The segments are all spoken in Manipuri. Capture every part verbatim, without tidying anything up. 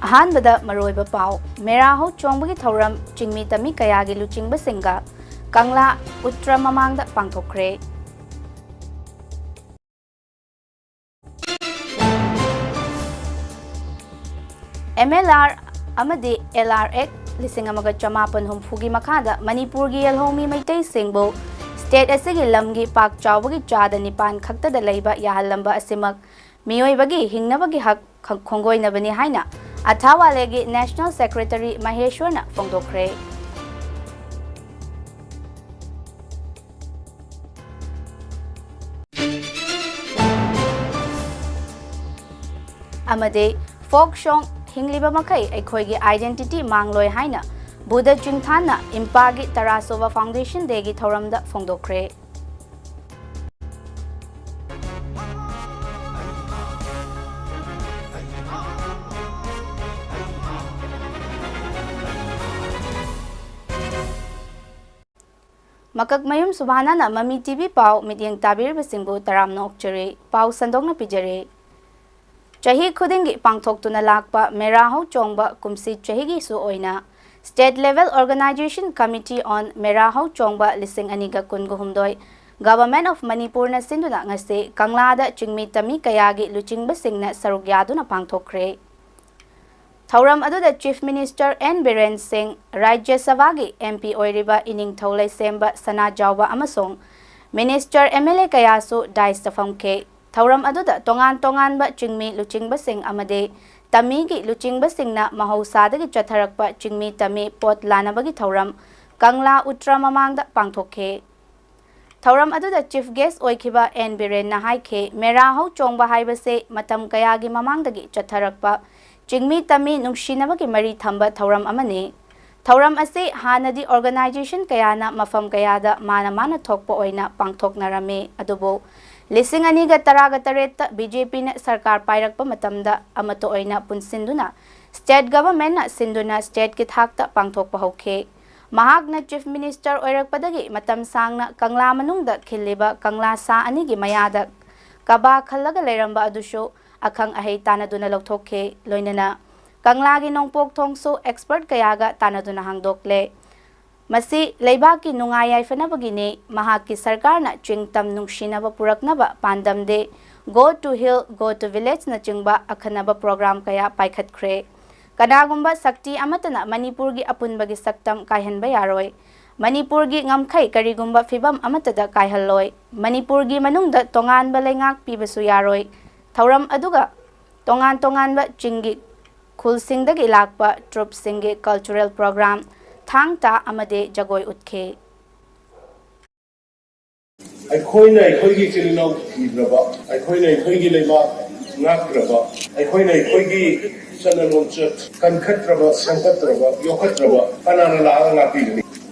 ꯑꯍꯥꯟꯕꯗ ꯃꯔꯨꯑꯣꯏꯕ ꯄꯥꯎ꯫ ꯃꯦꯔꯥ ꯍꯧ ꯆꯣꯡꯕꯒꯤ ꯊꯧꯔꯝ ꯆꯤꯡꯃꯤ ꯇꯝꯃꯤ ꯀꯌꯥꯒꯤ ꯂꯨꯆꯤꯡꯕꯁꯤꯡꯒ ꯀꯪꯂꯥ ꯎꯇ꯭ꯔ ꯃꯃꯥꯡꯗ ꯄꯥꯡꯊꯣꯛꯈ꯭ꯔꯦ꯫ ꯑꯦꯝ ꯑꯦꯜ ꯑꯥꯔ ꯑꯃꯗꯤ ꯑꯦꯜ ꯑꯥꯔ ꯑꯦꯛ ꯂꯤꯁꯤꯡ ꯑꯃꯒ ꯆꯃꯥꯄꯟ ꯍꯨꯝꯐꯨꯒꯤ ꯃꯈꯥꯗ ꯃꯅꯤꯄꯨꯔꯒꯤ ꯌꯦꯜꯍꯧꯃꯤ ꯃꯩꯇꯩꯁꯤꯡꯕꯨ ꯁ꯭ꯇꯦꯠ ꯑꯁꯤꯒꯤ ꯂꯝꯒꯤ ꯄꯥꯛ ꯆꯥꯎꯕꯒꯤ ꯆꯥꯗ ꯅꯤꯄꯥꯟ ꯈꯛꯇꯗ ꯂꯩꯕ ꯌꯥꯍꯜꯂꯝꯕ ꯑꯁꯤꯃꯛ ꯃꯤꯑꯣꯏꯕꯒꯤ ꯍꯤꯡꯅꯕꯒꯤ ꯍꯛ ꯈ-, ꯈꯣꯡꯒꯣꯏꯅꯕꯅꯤ ꯍꯥꯏꯅ ꯑꯊꯥꯋꯥꯂꯦꯒꯤ ꯅꯦꯁꯅꯦꯜ ꯁꯦꯀ꯭ꯔꯦꯇꯔꯤ ꯃꯍꯦꯁ꯭ꯋꯔꯅ ꯐꯣꯡꯗꯣꯛꯈ꯭ꯔꯦ꯫ ꯑꯃꯗꯤ ꯐꯣꯛ ꯁꯣꯡ ꯍꯤꯡꯂꯤꯕ ꯃꯈꯩ ꯑꯩꯈꯣꯏꯒꯤ ꯑꯥꯏꯗꯦꯟꯇꯤꯇꯤ ꯃꯥꯡꯂꯣꯏ ꯍꯥꯏꯅ ꯕꯨꯙ ꯆꯤꯡꯊꯥꯟꯅ ꯏꯝꯄꯥꯒꯤ ꯇꯔꯥꯁꯨꯕ ꯐꯥꯎꯟꯗꯦꯁꯟ ꯗꯦꯒꯤ ꯊꯧꯔꯝꯗ ꯐꯣꯡꯗꯣꯛꯈ꯭ꯔꯦ꯫ ꯃꯀꯛꯃꯌꯨꯝ ꯁꯨꯚꯥꯅꯅ ꯃꯃꯤ ꯇꯤ ꯚꯤ ꯄꯥꯎ ꯃꯤꯠꯌꯦꯡ ꯇꯥꯕꯤꯔꯤꯕꯁꯤꯡꯕꯨ ꯇꯔꯥꯝꯅ ꯑꯣꯛꯆꯔꯤ꯫ ꯄꯥꯎ ꯁꯟꯗꯣꯛꯅ ꯄꯤꯖꯔꯤ꯫ ꯆꯍꯤ ꯈꯨꯗꯤꯡꯒꯤ ꯄꯥꯡꯊꯣꯛꯇꯨꯅ ꯂꯥꯛꯄ ꯃꯦꯔꯥ ꯍꯧ ꯆꯣꯡꯕ ꯀꯨꯝꯁꯤ ꯆꯍꯤꯒꯤꯁꯨ ꯑꯣꯏꯅ State Level Organization Committee on ꯃꯦꯔꯥ ꯍꯧ ꯆꯣꯡꯕ ꯂꯤꯁꯤꯡ ꯑꯅꯤꯒ ꯀꯨꯟꯒ ꯍꯨꯝꯗꯣꯏ Government of ꯃꯅꯤꯄꯨꯔꯅ ꯁꯤꯟꯗꯨꯅ ꯉꯁꯤ ꯀꯪꯂꯥꯗ ꯆꯤꯡꯃꯤ ꯇꯝꯃꯤ ꯀꯌꯥꯒꯤ ꯂꯨꯆꯤꯡꯕꯁꯤꯡꯅ ꯁꯔꯨꯛ ꯌꯥꯗꯨꯅ ꯄꯥꯡꯊꯣꯛꯈ꯭ꯔꯦ꯫ ꯊꯧꯔꯝ ꯑꯗꯨꯗ Chief Minister ꯑꯦꯟ ꯕꯤꯔꯦꯟ ꯁꯤꯡ, ꯔꯥꯖ꯭ꯌ ꯁꯚꯥꯒꯤ ꯑꯦꯝ ꯄꯤ ꯑꯣꯏꯔꯤꯕ ꯏꯅꯤꯡꯊꯧ ꯂꯩꯁꯦꯝꯕ ꯁꯅꯥꯖꯥꯎꯕ ꯑꯃꯁꯨꯡ Minister, ꯑꯦꯝ ꯑꯦꯜ ꯑꯦ ꯀꯌꯥꯁꯨ ꯗꯥꯏꯁꯇ ꯐꯝꯈꯤ꯫ ꯊꯧꯔꯝ ꯑꯗꯨꯗ ꯇꯣꯉꯥꯟ ꯇꯣꯉꯥꯟꯕ ꯆꯤꯡꯃꯤ ꯂꯨꯆꯤꯡꯕꯁꯤꯡ ꯑꯃꯗꯤ ꯇꯝꯃꯤꯒꯤ ꯂꯨꯆꯤꯡꯕꯁꯤꯡꯅ ꯃꯍꯧꯁꯥꯗꯒꯤ ꯆꯠꯊꯔꯛꯄ ꯆꯤꯡꯃꯤ ꯇꯝꯃꯤ ꯄꯣꯠ ꯂꯥꯟꯅꯕꯒꯤ ꯊꯧꯔꯝ ꯀꯪꯂꯥ ꯎꯇ꯭ꯔ ꯃꯃꯥꯡꯗ ꯄꯥꯡꯊꯣꯛꯈꯤ꯫ ꯊꯧꯔꯝ ꯑꯗꯨꯗ Chief Guest ꯑꯣꯏꯈꯤꯕ ꯑꯦꯟ ꯕꯤꯔꯦꯟꯅ ꯍꯥꯏꯈꯤ, ꯃꯦꯔꯥ ꯍꯧ ꯆꯣꯡꯕ ꯍꯥꯏꯕꯁꯤ ꯃꯇꯝ ꯀꯌꯥꯒꯤ ꯃꯃꯥꯡꯗꯒꯤ ꯆꯠꯊꯔꯛꯄ ꯆꯤꯡꯃꯤ ꯇꯝꯃꯤ ꯅꯨꯡꯁꯤꯅꯕꯒꯤ ꯃꯔꯤ ꯊꯝꯕ ꯊꯧꯔꯝ ꯑꯃꯅꯤ꯫ ꯊꯧꯔꯝ ꯑꯁꯤ ꯍꯥꯟꯅꯗꯤ organization ꯀꯌꯥꯅ ꯃꯐꯝ ꯀꯌꯥꯗ ꯃꯥꯅ ꯃꯥꯅ ꯊꯣꯛꯄ ꯑꯣꯏꯅ ꯄꯥꯡꯊꯣꯛꯅꯔꯝꯃꯤ, ꯑꯗꯨꯕꯨ ꯂꯤꯁꯤꯡ ꯑꯅꯤꯒ ꯇꯔꯥꯒ ꯇꯔꯦꯠꯇ ꯕꯤ ꯖꯦ ꯄꯤꯅ ꯁꯔꯀꯥꯔ ꯄꯥꯏꯔꯛꯄ ꯃꯇꯝꯗ ꯑꯃꯠꯇ ꯑꯣꯏꯅ ꯄꯨꯟꯁꯤꯟꯗꯨꯅ State Governmentꯅ ꯁꯤꯟꯗꯨꯅ stateꯀꯤ ꯊꯥꯛꯇ ꯄꯥꯡꯊꯣꯛꯄ ꯍꯧꯈꯤ꯫ ꯃꯍꯥꯛꯅ Chief Minister ꯑꯣꯏꯔꯛꯄꯗꯒꯤ ꯃꯇꯝ ꯁꯥꯡꯅ ꯀꯪꯂꯥ ꯃꯅꯨꯡꯗ ꯈꯤꯜꯂꯤꯕ ꯀꯪꯂꯥ ꯁꯥ ꯑꯅꯤꯒꯤ ꯃꯌꯥꯗ ꯀꯕꯥ ꯈꯜꯂꯒ ꯂꯩꯔꯝꯕ ꯑꯗꯨꯁꯨ ꯑꯈꯪ ꯑꯍꯩ ꯇꯥꯟꯅꯗꯨꯅ ꯂꯧꯊꯣꯛꯈꯤ꯫ ꯂꯣꯏꯅꯅ ꯀꯪꯂꯥꯒꯤ ꯅꯣꯡꯄꯣꯛ ꯊꯣꯡꯁꯨ expert ꯀꯌꯥꯒ ꯇꯥꯟꯅꯗꯨꯅ ꯍꯥꯡꯗꯣꯛꯂꯦ꯫ ꯃꯁꯤ ꯂꯩꯕꯥꯛꯀꯤ ꯅꯨꯡꯉꯥꯏ ꯌꯥꯏꯐꯅꯕꯒꯤꯅꯤ꯫ ꯃꯍꯥꯛꯀꯤ ꯁꯔꯀꯥꯔꯅ ꯆꯤꯡ ꯇꯝ ꯅꯨꯡꯁꯤꯅꯕ ꯄꯨꯔꯛꯅꯕ ꯄꯥꯟꯗꯝꯗꯤ Go to Hill, Go to Villageꯅꯆꯤꯡꯕ ꯑꯈꯟꯅꯕ program ꯀꯌꯥ ꯄꯥꯏꯈꯠꯈ꯭ꯔꯦ꯫ ꯀꯅꯥꯒꯨꯝꯕ ꯁꯛꯇꯤ ꯑꯃꯠꯇꯅ ꯃꯅꯤꯄꯨꯔꯒꯤ ꯑꯄꯨꯟꯕꯒꯤ ꯁꯛꯇꯝ ꯀꯥꯏꯍꯟꯕ ꯌꯥꯔꯣꯏ꯫ ꯃꯅꯤꯄꯨꯔꯒꯤ ꯉꯝꯈꯩ ꯀꯔꯤꯒꯨꯝꯕ ꯐꯤꯕꯝ ꯑꯃꯠꯇꯗ ꯀꯥꯏꯍꯜꯂꯣꯏ꯫ ꯃꯅꯤꯄꯨꯔꯒꯤ ꯃꯅꯨꯡꯗ ꯇꯣꯉꯥꯟꯕ ꯂꯩꯉꯥꯛ ꯄꯤꯕꯁꯨ ꯌꯥꯔꯣꯏ꯫ ꯊꯧꯔꯝ ꯑꯗꯨꯒ ꯇꯣꯉꯥꯟ ꯇꯣꯉꯥꯟꯕ ꯆꯤꯡꯒꯤ ꯈꯨꯜꯁꯤꯡꯗꯒꯤ ꯂꯥꯛꯄ troupesꯁꯤꯡꯒꯤ cultural program, ꯊꯥꯡ ꯇꯥ ꯑꯃꯗꯤ ꯖꯒꯣꯏ ꯎꯠꯈꯤ꯫ ꯑꯩꯈꯣꯏꯅ ꯑꯩꯈꯣꯏꯒꯤ ꯏꯆꯤꯜ ꯏꯅꯥꯎ ꯊꯤꯗ꯭ꯔꯕ, ꯑꯩꯈꯣꯏꯅ ꯑꯩꯈꯣꯏꯒꯤ ꯂꯩꯕꯥꯛ ꯉꯥꯛꯇ꯭ꯔꯕ, ꯑꯩꯈꯣꯏꯅ ꯑꯩꯈꯣꯏꯒꯤ ꯆꯠꯅ ꯂꯣꯟꯆꯠ ꯀꯟꯈꯠꯇ꯭ꯔꯕ, ꯁꯦꯝꯒꯠꯇ꯭ꯔꯕ, ꯌꯣꯛꯈꯠꯇ꯭ꯔꯕ ꯀꯅꯥꯅ ꯂꯥꯛꯑꯒ ꯉꯥꯛꯄꯤꯒꯅꯤ?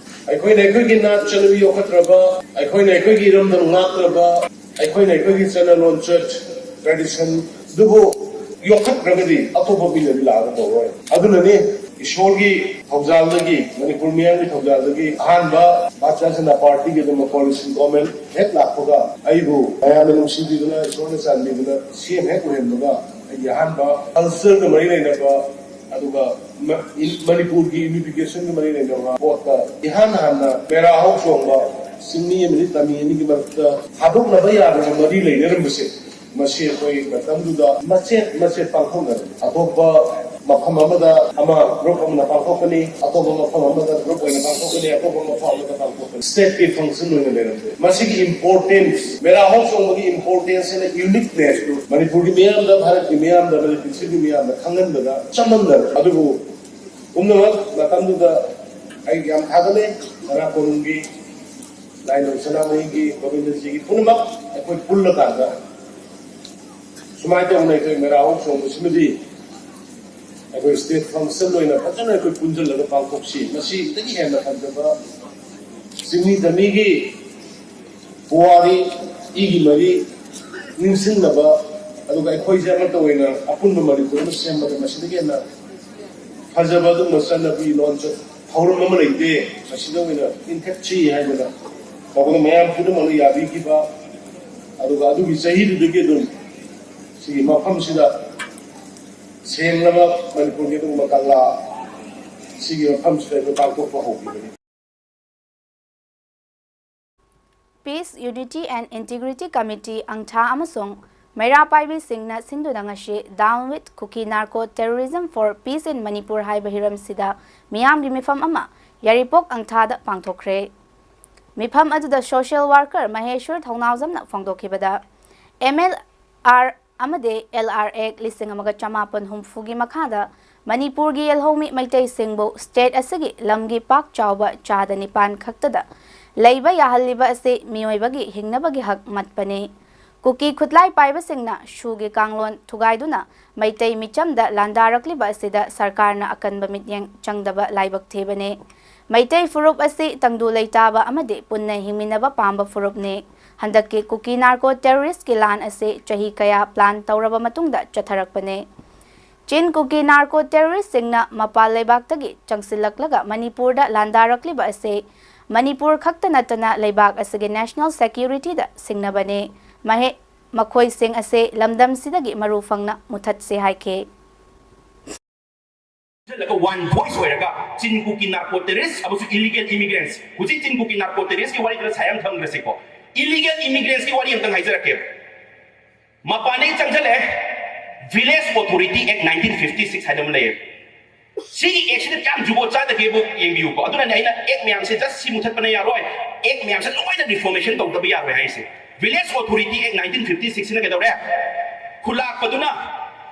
ꯑꯩꯈꯣꯏꯅ ꯑꯩꯈꯣꯏꯒꯤ ꯅꯥꯠ ꯆꯠꯅꯕꯤ ꯌꯣꯛꯈꯠꯇ꯭ꯔꯕ, ꯑꯩꯈꯣꯏꯅ ꯑꯩꯈꯣꯏꯒꯤ ꯏꯔꯝꯗꯝ ꯉꯥꯛꯇ꯭ꯔꯕ, ꯑꯩꯈꯣꯏꯅ ꯑꯩꯈꯣꯏꯒꯤ ꯆꯠꯅ ꯂꯣꯟꯆꯠ, tradition ꯑꯗꯨꯕꯨ ꯌꯣꯛꯈꯠꯇ꯭ꯔꯒꯗꯤ ꯑꯇꯣꯞꯄ ꯃꯤꯅꯗꯤ ꯂꯥꯛꯑꯒ ꯇꯧꯔꯣꯏ꯫ ꯑꯗꯨꯅꯅꯤ ꯏꯁꯣꯔꯒꯤ ꯊꯧꯖꯥꯜꯗꯒꯤ, ꯃꯅꯤꯄꯨꯔ ꯃꯤꯌꯥꯝꯒꯤ ꯊꯧꯖꯥꯜꯗꯒꯤ ꯑꯍꯥꯟꯕ ꯚꯥꯔꯇꯤꯌ ꯖꯅꯇꯥ ꯄꯥꯔꯇꯤꯒꯤ ꯑꯗꯨꯝ coalition government ꯍꯦꯛ ꯂꯥꯛꯄꯒ ꯑꯩꯕꯨ ꯃꯌꯥꯝꯅ ꯅꯨꯡꯁꯤꯕꯤꯗꯨꯅ, ꯏꯁꯣꯔꯅ ꯆꯥꯟꯕꯤꯗꯨꯅ ꯁꯤ ꯑꯃ ꯍꯦꯛ ꯑꯣꯏꯍꯟꯕꯒ ꯑꯩꯒꯤ ꯑꯍꯥꯟꯕ cultureꯒ ꯃꯔꯤ ꯂꯩꯅꯕ, ꯑꯗꯨꯒ ꯃ-, ꯏ-, ꯃꯅꯤꯄꯨꯔꯒꯤ unificationꯒ ꯃꯔꯤ ꯂꯩꯅꯕ ꯄꯣꯠꯇ ꯏꯍꯥꯟ ꯍꯥꯟꯅ ꯃꯦꯔꯥ ꯍꯧ ꯆꯣꯡꯕ ꯆꯤꯡꯃꯤ ꯑꯃꯗꯤ ꯇꯝꯃꯤ ꯑꯅꯤꯒꯤ ꯃꯔꯛꯇ ꯊꯥꯗꯣꯛꯅꯕ ꯌꯥꯗꯕ ꯃꯔꯤ ꯂꯩꯅꯔꯝꯕꯁꯦ, ꯃꯁꯤ ꯑꯩꯈꯣꯏ ꯃꯇꯝꯗꯨꯗ ꯃꯆꯦꯠ ꯃꯆꯦꯠ ꯄꯥꯡꯊꯣꯛꯅꯔꯦ꯫ ꯑꯇꯣꯞꯄ ꯃꯐꯝ ꯑꯃꯗ ꯑꯃ group ꯑꯃꯅ ꯄꯥꯡꯊꯣꯛꯀꯅꯤ, ꯑꯇꯣꯞꯄ ꯃꯐꯝ ꯑꯃꯗ group ꯑꯣꯏꯅ ꯄꯥꯡꯊꯣꯛꯀꯅꯤ, ꯑꯇꯣꯞꯄ ꯃꯐꯝ ꯑꯃꯗ ꯄꯥꯡꯊꯣꯛꯀꯅꯤ꯫ Stateꯀꯤ function ꯑꯣꯏꯅ ꯂꯩꯔꯝꯗꯦ꯫ ꯃꯁꯤꯒꯤ importance, ꯃꯦꯔꯥ ꯍꯧ ꯆꯣꯡꯕꯒꯤ importance ꯑꯃ uniquenessꯇꯨ ꯃꯅꯤꯄꯨꯔꯒꯤ ꯃꯤꯌꯥꯝꯗ, ꯚꯥꯔꯠꯀꯤ ꯃꯤꯌꯥꯝꯗ, ꯃꯅꯤꯄꯨꯔꯒꯤ ꯃꯤꯌꯥꯝꯗ ꯈꯪꯍꯟꯕꯗ ꯆꯃꯝꯅꯔꯦ꯫ ꯑꯗꯨꯕꯨ ꯄꯨꯝꯅꯃꯛ ꯃꯇꯝꯗꯨꯗ ꯑꯩ ꯌꯥꯝ ꯊꯥꯒꯠꯂꯦ꯫ ꯃꯦꯔꯥ ꯀꯣꯅꯨꯡꯒꯤ, ꯂꯥꯏꯅꯤꯡꯊꯧ ꯁꯅꯥꯃꯍꯤꯒꯤ, ꯒꯣꯕꯤꯟꯗꯖꯤꯒꯤ ꯄꯨꯝꯅꯃꯛ ꯑꯩꯈꯣꯏ ꯄꯨꯜꯂꯀꯥꯟꯗ ꯁꯨꯃꯥꯏꯅ ꯇꯧꯅ ꯑꯩꯈꯣꯏ ꯃꯦꯔꯥ ꯍꯧ ꯆꯣꯡꯕꯁꯤꯃꯗꯤ ꯑꯩꯈꯣꯏ state function ꯑꯣꯏꯅ ꯐꯖꯅ ꯑꯩꯈꯣꯏ ꯄꯨꯟꯁꯤꯜꯂꯒ ꯄꯥꯡꯊꯣꯛꯁꯤ꯫ ꯃꯁꯤꯗꯒꯤ ꯍꯦꯟꯅ ꯐꯖꯕ ꯆꯤꯡꯃꯤ ꯇꯝꯃꯤꯒꯤ ꯄꯨꯋꯥꯔꯤ, ꯏꯒꯤ ꯃꯔꯤ ꯅꯤꯡꯁꯤꯡꯅꯕ, ꯑꯗꯨꯒ ꯑꯩꯈꯣꯏꯁꯦ ꯑꯃꯠꯇ ꯑꯣꯏꯅ ꯑꯄꯨꯟꯕ ꯃꯅꯤꯄꯨꯔ ꯑꯃ ꯁꯦꯝꯕꯗ ꯃꯁꯤꯗꯒꯤ ꯍꯦꯟꯅ ꯐꯖꯕ ꯑꯗꯨꯒꯨꯝꯕ ꯆꯠꯅꯕꯤ ꯂꯣꯟꯆꯠ ꯊꯧꯔꯝ ꯑꯃ ꯂꯩꯇꯦ꯫ ꯃꯁꯤꯗ ꯑꯣꯏꯅ ꯏꯟꯈꯠꯁꯤ ꯍꯥꯏꯗꯅ ꯇꯧꯕꯗ ꯃꯌꯥꯝ ꯄꯨꯝꯅꯃꯛꯅ ꯌꯥꯕꯤꯈꯤꯕ꯫ ꯑꯗꯨꯒ ꯑꯗꯨꯒꯤ ꯆꯍꯤꯗꯨꯗꯒꯤ ꯑꯗꯨꯝ ꯁꯤꯒꯤ ꯃꯐꯝꯁꯤꯗ ꯁꯦꯡꯂꯕ ꯃꯅꯤꯄꯨꯔꯒꯤ ꯑꯗꯨꯒꯨꯝꯕ ꯀꯪꯂꯥ ꯁꯤꯒꯤ ꯃꯐꯝꯁꯤꯗ ꯑꯩꯈꯣꯏ ꯄꯥꯡꯊꯣꯛꯄ ꯍꯧꯈꯤꯕꯅꯤ꯫ Peace, Unity and Integrity Committee, ꯑꯪꯊꯥ ꯑꯃꯁꯨꯡ ꯃꯩꯔꯥ ꯄꯥꯏꯕꯤꯁꯤꯡꯅ ꯁꯤꯟꯗꯨꯅ ꯉꯁꯤ Down with Kuki Narco Terrorism for Peace in Manipur ꯍꯥꯏꯕ ꯍꯤꯔꯝꯁꯤꯗ ꯃꯤꯌꯥꯝꯒꯤ ꯃꯤꯐꯝ ꯑꯃ ꯌꯥꯏꯔꯤꯄꯣꯛ ꯑꯪꯊꯥꯗ ꯄꯥꯡꯊꯣꯛꯈ꯭ꯔꯦ꯫ ꯃꯤꯐꯝ ꯑꯗꯨꯗ social worker ꯃꯍꯦꯁ꯭ꯋꯔ ꯊꯧꯅꯥꯎꯖꯝꯅ ꯐꯣꯡꯗꯣꯛꯈꯤꯕꯗ, M L R ꯑꯃꯗꯤ L R Act ꯂꯤꯁꯤꯡ ꯑꯃꯒ ꯆꯃꯥꯄꯟ ꯍꯨꯝꯐꯨꯒꯤ ꯃꯈꯥꯗ ꯃꯅꯤꯄꯨꯔꯒꯤ ꯌꯦꯜꯍꯧꯃꯤ ꯃꯩꯇꯩꯁꯤꯡꯕꯨ state ꯑꯁꯤꯒꯤ ꯂꯝꯒꯤ ꯄꯥꯛ ꯆꯥꯎꯕ ꯆꯥꯗ ꯅꯤꯄꯥꯟ ꯈꯛꯇꯗ ꯂꯩꯕ ꯌꯥꯍꯜꯂꯤꯕ ꯑꯁꯤ ꯃꯤꯑꯣꯏꯕꯒꯤ ꯍꯤꯡꯅꯕꯒꯤ ꯍꯛ ꯃꯠꯄꯅꯤ꯫ ꯀꯨꯀꯤ ꯈꯨꯠꯂꯥꯏ ꯄꯥꯏꯕꯁꯤꯡꯅ ꯁꯨꯒꯤ ꯀꯥꯡꯂꯣꯟ ꯊꯨꯒꯥꯏꯗꯨꯅ ꯃꯩꯇꯩ ꯃꯤꯆꯝꯗ ꯂꯥꯟꯗꯥꯔꯛꯂꯤꯕ ꯑꯁꯤꯗ ꯁꯔꯀꯥꯔꯅ ꯑꯀꯟꯕ ꯃꯤꯠꯌꯦꯡ ꯆꯪꯗꯕ ꯂꯥꯏꯕꯛ ꯊꯤꯕꯅꯤ꯫ ꯃꯩꯇꯩ ꯐꯨꯔꯨꯞ ꯑꯁꯤ ꯇꯪꯗꯨ ꯂꯩꯇꯥꯕ ꯑꯃꯗꯤ ꯄꯨꯟꯅ ꯍꯤꯡꯃꯤꯟꯅꯕ ꯄꯥꯝꯕ ꯐꯨꯔꯨꯞꯅꯤ꯫ ꯍꯟꯗꯛꯀꯤ ꯀꯨꯀꯤ ꯅꯥꯔꯀꯣ ꯇꯦꯔꯣꯔꯤꯁ꯭ꯠꯀꯤ ꯂꯥꯟ ꯑꯁꯤ ꯆꯍꯤ ꯀꯌꯥ plan ꯇꯧꯔꯕ ꯃꯇꯨꯡꯗ ꯆꯠꯊꯔꯛꯄꯅꯤ꯫ ꯆꯤꯟ ꯀꯨꯀꯤ ꯅꯥꯔꯀꯣ ꯇꯦꯔꯣꯔꯤꯁ꯭ꯠꯁꯤꯡꯅ ꯃꯄꯥꯟ ꯂꯩꯕꯥꯛꯇꯒꯤ ꯆꯪꯁꯤꯜꯂꯛꯂꯒ ꯃꯅꯤꯄꯨꯔꯗ ꯂꯥꯟꯗꯥꯔꯛꯂꯤꯕ ꯑꯁꯤ ꯃꯅꯤꯄꯨꯔ ꯈꯛꯇ ꯅꯠꯇꯅ ꯂꯩꯕꯥꯛ ꯑꯁꯤꯒꯤ national security ꯗ ꯁꯤꯡꯅꯕꯅꯤ꯫ ꯃꯍꯦ-, ꯃꯈꯣꯏꯁꯤꯡ ꯑꯁꯤ ꯂꯝꯗꯝꯁꯤꯗꯒꯤ ꯃꯔꯨ ꯐꯪꯅ ꯃꯨꯊꯠꯁꯤ ꯍꯥꯏꯈꯤ꯫ ꯆꯠꯂꯒ one voice ꯑꯣꯏꯔꯒ ꯆꯤꯟ ꯀꯨꯀꯤ ꯅꯥꯔꯀꯣ ꯇꯦꯔꯣꯔꯤꯁ꯭ꯠ ꯑꯃꯁꯨꯡ illegal immigrants, ꯍꯧꯖꯤꯛ ꯆꯤꯟ ꯀꯨꯀꯤ ꯅꯥꯔꯀꯣ ꯇꯦꯔꯣꯔꯤꯁ꯭ꯠꯀꯤ ꯋꯥꯔꯤꯗꯨꯅ ꯁꯥꯏ ꯑꯃ ꯊꯝꯈ꯭ꯔꯁꯤꯀꯣ꯫ Illegal immigrants ꯀꯤ ꯋꯥꯔꯤ ꯑꯝꯇꯪ ꯍꯥꯏꯖꯔꯛꯀꯦꯕ꯫ ꯃꯄꯥꯟꯗꯒꯤ ꯆꯪꯁꯤꯜꯂꯛꯑꯦ꯫ Village Authority Act nineteen fifty six ꯍꯥꯏꯅ ꯑꯃ ꯂꯩꯌꯦ꯫ ꯁꯤꯒꯤ act ꯁꯤꯗ ꯀꯌꯥꯝ ꯖꯨꯒꯣꯠ ꯆꯥꯗꯒꯦꯕꯨ ꯌꯦꯡꯕꯤꯌꯨꯀꯣ꯫ ꯑꯗꯨꯅꯅꯦ ꯑꯩꯅ act ꯃꯌꯥꯝꯁꯦ just ꯁꯤ ꯃꯨꯊꯠꯄꯅ ꯌꯥꯔꯣꯏ, act ꯃꯌꯥꯝꯁꯦ ꯂꯣꯏꯅ reformation ꯇꯧꯗꯕ ꯌꯥꯔꯣꯏ ꯍꯥꯏꯔꯤꯁꯦ꯫ Village Authority Act nineteen fifty six ꯁꯤꯅ ꯀꯩꯗꯧꯔꯦ? ꯈꯨꯂꯥꯛꯄꯗꯨꯅ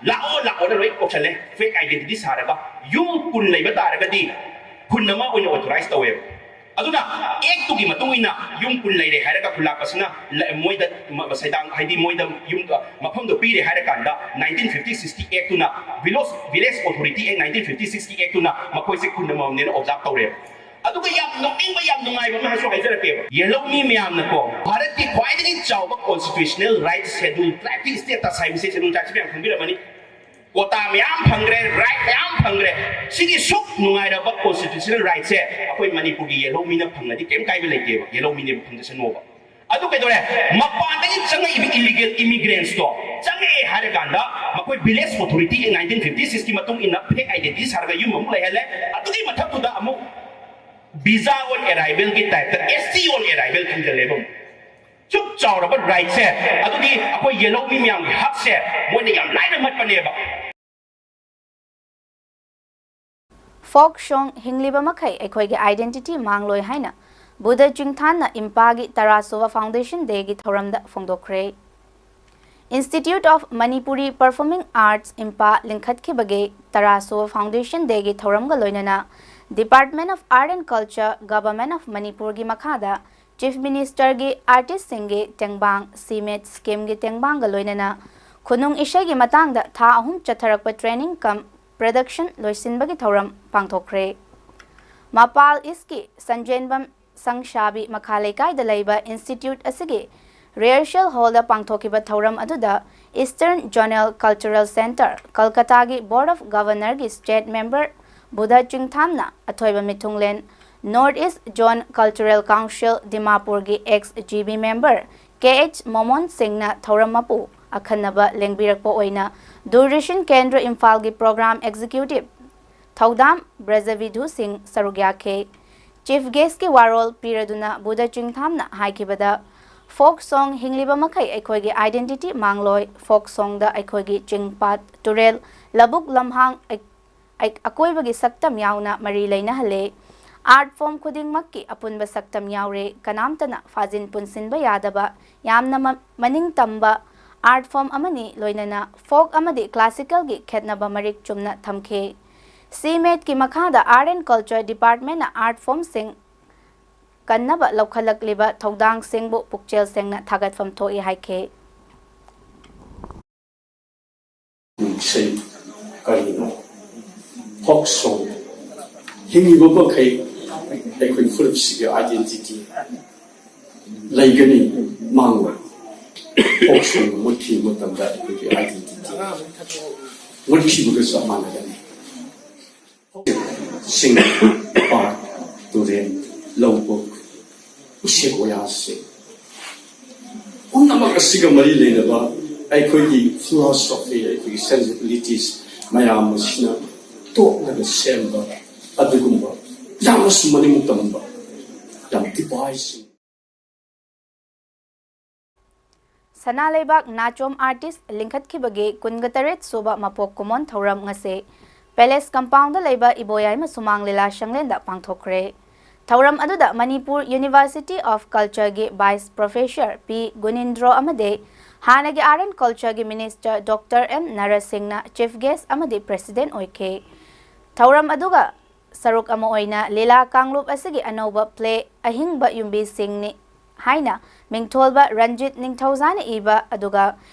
ꯂꯥꯛꯑꯣ ꯂꯥꯛꯑꯣꯅ ꯂꯣꯏ ꯀꯧꯁꯜꯂꯦ, fake identity ꯁꯥꯔꯒ ꯌꯨꯝ ꯀꯨꯟ ꯂꯩꯕ ꯇꯥꯔꯒꯗꯤ ꯈꯨꯟ ꯑꯃ ꯑꯣꯏꯅ authorize ꯇꯧꯋꯦꯕ꯫ ꯑꯗꯨꯅ act ꯇꯨꯒꯤ ꯃꯇꯨꯡ ꯏꯟꯅ ꯌꯨꯝ ꯀꯨꯟ ꯂꯩꯔꯦ ꯍꯥꯏꯔꯒ ꯈꯨꯂꯥꯛꯄꯁꯤꯅ ꯂ-, ꯃꯣꯏꯗ ꯃ-, ꯁꯩꯗꯥꯡ, ꯍꯥꯏꯗꯤ ꯃꯣꯏꯗ ꯌꯨꯝ, ꯃꯐꯝꯗꯣ ꯄꯤꯔꯦ ꯍꯥꯏꯔꯀꯥꯟꯗ nineteen fifty six ꯀꯤ act ꯇꯨꯅ, Village, Village Authority Act nineteen fifty six ꯀꯤ act ꯇꯨꯅ ꯃꯈꯣꯏꯁꯦ ꯈꯨꯟ ꯑꯃꯃꯝꯅꯦꯅ observe ꯇꯧꯔꯦꯕ꯫ ꯑꯗꯨꯒ ꯌꯥꯝ ꯅꯣꯛꯅꯤꯡꯕ, ꯌꯥꯝ ꯅꯨꯡꯉꯥꯏꯕ ꯑꯃ ꯍꯥꯏꯁꯨ ꯍꯥꯏꯖꯔꯛꯀꯦꯕ꯫ ꯌꯦꯜꯍꯧꯃꯤ ꯃꯌꯥꯝꯅꯀꯣ, ꯚꯥꯔꯠꯀꯤ ꯈ꯭ꯋꯥꯏꯗꯒꯤ ꯆꯥꯎꯕ constitutional right schedule, tribe ꯀꯤ state ꯇ ꯁꯥꯏꯕꯁꯦ schedule tribe ꯁꯤ ꯃꯌꯥꯝ ꯈꯪꯕꯤꯔꯝꯃꯅꯤ꯫ ꯀꯣꯇꯥ ꯃꯌꯥꯝ ꯐꯪꯈ꯭ꯔꯦ, ꯔꯥꯏꯠ ꯃꯌꯥꯝ ꯐꯪꯈ꯭ꯔꯦ꯫ ꯁꯤꯒꯤ ꯁꯨꯛ ꯅꯨꯡꯉꯥꯏꯔꯕ ꯀꯣꯟꯁꯇꯤꯇ꯭ꯌꯨꯁꯅꯦꯜ ꯔꯥꯏꯠꯁꯦ ꯑꯩꯈꯣꯏ ꯃꯅꯤꯄꯨꯔꯒꯤ ꯌꯦꯜꯍꯧꯃꯤꯅ ꯐꯪꯉꯗꯤ ꯀꯩꯝ ꯀꯥꯏꯕ ꯂꯩꯇꯦꯕ, ꯌꯦꯜꯍꯧꯃꯤꯅꯦꯕ ꯐꯪꯖꯁꯅꯣꯕ꯫ ꯑꯗꯨ ꯀꯩꯗꯧꯔꯦ? ꯃꯄꯥꯟꯗꯒꯤ ꯆꯪꯉꯛꯏꯕ ꯏꯂꯤꯒꯦꯜ ꯏꯃꯤꯒ꯭ꯔꯦꯟꯁꯇꯣ ꯆꯪꯉꯛꯑꯦ ꯍꯥꯏꯔꯀꯥꯟꯗ ꯃꯈꯣꯏ ꯚꯤꯂꯦꯖ ꯑꯣꯊꯣꯔꯤꯇꯤ ꯑꯦꯛ ꯅꯥꯏꯟꯇꯤꯟ ꯐꯤꯐꯇꯤ ꯁꯤꯛꯁꯀꯤ ꯃꯇꯨꯡ ꯏꯟꯅ ꯐꯦꯛ ꯑꯥꯏꯗꯦꯟꯇꯤꯇꯤ ꯁꯥꯔꯒ ꯌꯨꯝ ꯑꯃꯨꯛ ꯂꯩꯍꯜꯂꯦ꯫ ꯑꯗꯨꯒꯤ ꯃꯊꯛꯇꯨꯗ ꯑꯃꯨꯛ ꯚꯤꯖꯥ ꯑꯣꯟ ꯑꯦꯔꯥꯏꯚꯦꯜꯒꯤ ꯇꯥꯏꯞꯇ ꯑꯦꯁ ꯇꯤ ꯑꯣꯟ ꯑꯦꯔꯥꯏꯚꯦꯜ ꯊꯝꯖꯜꯂꯦꯕ꯫ ꯁꯨꯛ ꯆꯥꯎꯔꯕ ꯔꯥꯏꯠꯁꯦ, ꯑꯗꯨꯗꯤ ꯑꯩꯈꯣꯏ ꯌꯦꯜꯍꯧꯃꯤ ꯃꯌꯥꯝꯒꯤ ꯍꯛꯁꯦ ꯃꯣꯏꯅ ꯌꯥꯝ ꯂꯥꯏꯅ ꯃꯠꯄꯅꯦꯕ꯫ ꯐꯣꯛ ꯁꯣꯡ ꯍꯤꯡꯂꯤꯕ ꯃꯈꯩ ꯑꯩꯈꯣꯏꯒꯤ ꯑꯥꯏꯗꯦꯟꯇꯤꯇꯤ ꯃꯥꯡꯂꯣꯏ ꯍꯥꯏꯅ ꯕꯨꯙ ꯆꯤꯡꯊꯥꯟꯅ ꯏꯝꯄꯥꯒꯤ ꯇꯔꯥꯁꯨꯕ ꯐꯥꯎꯟꯗꯦꯁꯟ ꯗꯦꯒꯤ ꯊꯧꯔꯝꯗ ꯐꯣꯡꯗꯣꯛꯈ꯭ꯔꯦ꯫ Institute of Manipuri Performing Arts ꯏꯝꯄꯥ ꯂꯤꯡꯈꯠꯈꯤꯕꯒꯤ ꯇꯔꯥꯁꯨꯕ ꯐꯥꯎꯟꯗꯦꯁꯟ ꯗꯦꯒꯤ ꯊꯧꯔꯝꯒ ꯂꯣꯏꯅꯅ Department of Art and Culture, Government of ꯃꯅꯤꯄꯨꯔꯒꯤ ꯃꯈꯥꯗ ꯆꯤꯐ ꯃꯤꯅꯤꯁꯇꯔꯒꯤ ꯑꯥꯔꯇꯤꯁꯁꯤꯡꯒꯤ ꯇꯦꯡꯕꯥꯡ, ꯁꯤꯃꯦꯠ ꯁ꯭ꯀꯤꯝꯒꯤ ꯇꯦꯡꯕꯥꯡꯒ ꯂꯣꯏꯅꯅ ꯈꯨꯅꯨꯡ ꯏꯁꯩꯒꯤ ꯃꯇꯥꯡꯗ ꯊꯥ ꯑꯍꯨꯝ ꯆꯠꯊꯔꯛꯄ ꯇ꯭ꯔꯦꯅꯤꯡ ꯀꯝ ꯄ꯭ꯔꯗꯛꯁꯟ ꯂꯣꯏꯁꯤꯟꯕꯒꯤ ꯊꯧꯔꯝ ꯄꯥꯡꯊꯣꯛꯈ꯭ꯔꯦ꯫ ꯃꯄꯥꯜ ꯏꯁꯀꯤ ꯁꯟꯖꯦꯟꯕꯝ ꯁꯪꯁꯥꯕꯤ ꯃꯈꯥ ꯂꯩꯀꯥꯏꯗ ꯂꯩꯕ ꯏꯟꯁꯇꯤꯇ꯭ꯌꯨꯠ ꯑꯁꯤꯒꯤ ꯔꯤꯍꯔꯁꯦꯜ ꯍꯣꯜꯗ ꯄꯥꯡꯊꯣꯛꯈꯤꯕ ꯊꯧꯔꯝ ꯑꯗꯨꯗ Eastern Zonal Cultural Centre, ꯀꯜꯀꯇꯥꯒꯤ Board of Governor ꯒꯤ ꯁ꯭ꯇꯦꯠ ꯃꯦꯝꯕꯔ ꯕꯨꯙ ꯆꯤꯡꯊꯥꯝꯅ ꯑꯊꯣꯏꯕ ꯃꯤꯊꯨꯡꯂꯦꯟ, North East Zone Cultural Council ꯗꯤꯃꯥꯄꯨꯔꯒꯤ ex G B member K H Momon ꯁꯤꯡꯅ ꯊꯧꯔꯝ ꯃꯄꯨ ꯑꯈꯟꯅꯕ ꯂꯦꯡꯕꯤꯔꯛꯄ ꯑꯣꯏꯅ ꯗꯨꯔꯗꯔꯁꯟ ꯀꯦꯟꯗ꯭ꯔ ꯏꯝꯐꯥꯜꯒꯤ ꯄ꯭ꯔꯣꯒ꯭ꯔꯥꯝ ꯑꯦꯛꯖꯤꯀ꯭ꯌꯨꯇꯤꯚ ꯊꯧꯗꯥꯝ ꯕ꯭ꯔꯖꯕꯤꯙꯨ ꯁꯤꯡ ꯁꯔꯨꯛ ꯌꯥꯈꯤ꯫ ꯆꯤꯐ ꯒꯦꯁꯀꯤ ꯋꯥꯔꯣꯜ ꯄꯤꯔꯗꯨꯅ ꯕꯨꯙ ꯆꯤꯡꯊꯥꯝꯅ ꯍꯥꯏꯈꯤꯕꯗ, ꯐꯣꯛ ꯁꯣꯡ ꯍꯤꯡꯂꯤꯕ ꯃꯈꯩ ꯑꯩꯈꯣꯏꯒꯤ ꯑꯥꯏꯗꯦꯟꯇꯤꯇꯤ ꯃꯥꯡꯂꯣꯏ꯫ ꯐꯣꯛ ꯁꯣꯡꯗ ꯑꯩꯈꯣꯏꯒꯤ ꯆꯤꯡ, ꯄꯥꯠ, ꯇꯨꯔꯦꯜ, ꯂꯧꯕꯨꯛ, ꯂꯝꯍꯥꯡ, ꯑꯩ-, ꯑꯩ-, ꯑꯀꯣꯏꯕꯒꯤ ꯁꯛꯇꯝ ꯌꯥꯎꯅ ꯃꯔꯤ ꯂꯩꯅꯍꯜꯂꯦ꯫ ꯑꯥꯔꯠ ꯐꯣꯝ ꯈꯨꯗꯤꯡꯃꯛꯀꯤ ꯑꯄꯨꯟꯕ ꯁꯛꯇꯝ ꯌꯥꯎꯔꯦ꯫ ꯀꯅꯥꯝꯇꯅ ꯐꯥꯖꯤꯟ ꯄꯨꯟꯁꯤꯟꯕ ꯌꯥꯗꯕ ꯌꯥꯝꯅ ꯃ-, ꯃꯅꯤꯡ ꯇꯝꯕ ꯑꯥꯔꯠ ꯐꯣꯝ ꯑꯃꯅꯤ, ꯂꯣꯏꯅꯅ ꯐꯣꯛ ꯑꯃꯗꯤ ꯀ꯭ꯂꯥꯁꯤꯀꯦꯜꯒꯤ ꯈꯦꯠꯅꯕ ꯃꯔꯤꯛ ꯆꯨꯝꯅ ꯊꯝꯈꯤ꯫ ꯁꯤꯃꯦꯠꯀꯤ ꯃꯈꯥꯗ ꯑꯥꯔꯠ ꯑꯦꯟ ꯀꯜꯆꯔ ꯗꯤꯄꯥꯔꯠꯃꯦꯟꯅ ꯑꯥꯔꯠ ꯐꯣꯝꯁꯤꯡ ꯀꯟꯅꯕ ꯂꯧꯈꯠꯂꯛꯂꯤꯕ ꯊꯧꯗꯥꯡꯁꯤꯡꯕꯨ ꯄꯨꯛꯆꯦꯜ ꯁꯦꯡꯅ ꯊꯥꯒꯠꯐꯝ ꯊꯣꯛꯏ ꯍꯥꯏꯈꯤ꯫ ꯏꯁꯩ ꯀꯔꯤꯅꯣ? Folk song. ꯍꯤꯡꯂꯤꯕ ꯃꯈꯩ ꯑꯩꯈꯣꯏ ꯐꯨꯔꯨꯞꯁꯤꯒꯤ ꯑꯥꯏꯗꯦꯟꯇꯤꯇꯤ ꯂꯩꯒꯅꯤ, ꯃꯥꯡꯂꯣꯏ꯫ ꯐꯣꯛ ꯁꯣꯡ ꯃꯨꯠꯈꯤꯕ ꯃꯇꯝꯗ ꯑꯩꯈꯣꯏꯒꯤ ꯑꯥꯏꯗꯦꯟꯇꯤꯇꯤ ꯃꯨꯠꯈꯤꯕꯒ ꯆꯞ ꯃꯥꯟꯅꯒꯅꯤ꯫ ꯆꯤꯡ, ꯄꯥꯠ, ꯇꯨꯔꯦꯜ, ꯂꯧꯕꯨꯛ, ꯎꯆꯦꯛ ꯋꯥꯌꯥꯁꯤꯡ ꯄꯨꯝꯅꯃꯛ ꯑꯁꯤꯒ ꯃꯔꯤ ꯂꯩꯅꯕ ꯑꯩꯈꯣꯏꯒꯤ philosophy, ꯑꯩꯈꯣꯏꯒꯤ sensibilities ꯃꯌꯥꯝ ꯑꯁꯤꯅ ꯇꯣꯛꯂꯒ ꯁꯦꯝꯕ ꯑꯗꯨꯒꯨꯝꯕ ꯌꯥꯝꯅꯁꯨ ꯃꯅꯤꯡ ꯇꯝꯕ ꯌꯥꯝ ꯗꯤꯚꯥꯏꯁꯁꯤꯡ꯫ ꯁꯅꯥ ꯂꯩꯕꯥꯛ ꯅꯥꯆꯣꯝ ꯑꯥꯔꯇꯤꯁ ꯂꯤꯡꯈꯠꯈꯤꯕꯒꯤ ꯀꯨꯟꯒ ꯇꯔꯦꯠ ꯁꯨꯕ ꯃꯄꯣꯛ ꯀꯨꯝꯑꯣꯟ ꯊꯧꯔꯝ ꯉꯁꯤ ꯄꯦꯂꯦꯁ ꯀꯝꯄꯥꯎꯟꯗ ꯂꯩꯕ ꯏꯕꯣꯌꯥꯏꯃ ꯁꯨꯃꯥꯡ ꯂꯤꯂꯥ ꯁꯪꯂꯦꯟꯗ ꯄꯥꯡꯊꯣꯛꯈ꯭ꯔꯦ꯫ ꯊꯧꯔꯝ ꯑꯗꯨꯗ ꯃꯅꯤꯄꯨꯔ ꯌꯨꯅꯤꯚꯔꯁꯤꯇꯤ ꯑꯣꯐ ꯀꯜꯆꯔꯒꯤ ꯚꯥꯏꯁ ꯄ꯭ꯔꯣꯐꯦꯁꯔ ꯄꯤ ꯒꯨꯅꯤꯟꯗ꯭ꯔꯣ ꯑꯃꯗꯤ ꯍꯥꯟꯅꯒꯤ ꯑꯥꯔꯠ ꯑꯦꯟ ꯀꯜꯆꯔꯒꯤ ꯃꯤꯅꯤꯁꯇꯔ ꯗꯣꯛꯇꯔ ꯑꯦꯝ ꯅꯔꯁꯤꯡꯅ ꯆꯤꯐ ꯒꯦꯁ ꯑꯃꯗꯤ ꯄ꯭ꯔꯦꯁꯤꯗꯦꯟꯠ ꯑꯣꯏꯈꯤ꯫ ꯊꯧꯔꯝ ꯑꯗꯨꯒ ꯁꯔꯨꯛ ꯑꯃ ꯑꯣꯏꯅ ꯂꯤꯂꯥ ꯀꯥꯡꯂꯨꯞ ꯑꯁꯤꯒꯤ ꯑꯅꯧꯕ ꯄ꯭ꯂꯦ ꯑꯍꯤꯡꯕ ꯌꯨꯝꯕꯤꯁꯤꯡꯅꯤ ꯍꯥꯏꯅ ꯃꯤꯡꯊꯣꯜꯕ ꯔꯟꯖꯤꯠ ꯅꯤꯡꯊꯧꯖꯥꯅ ꯏꯕ ꯑꯗꯨꯒ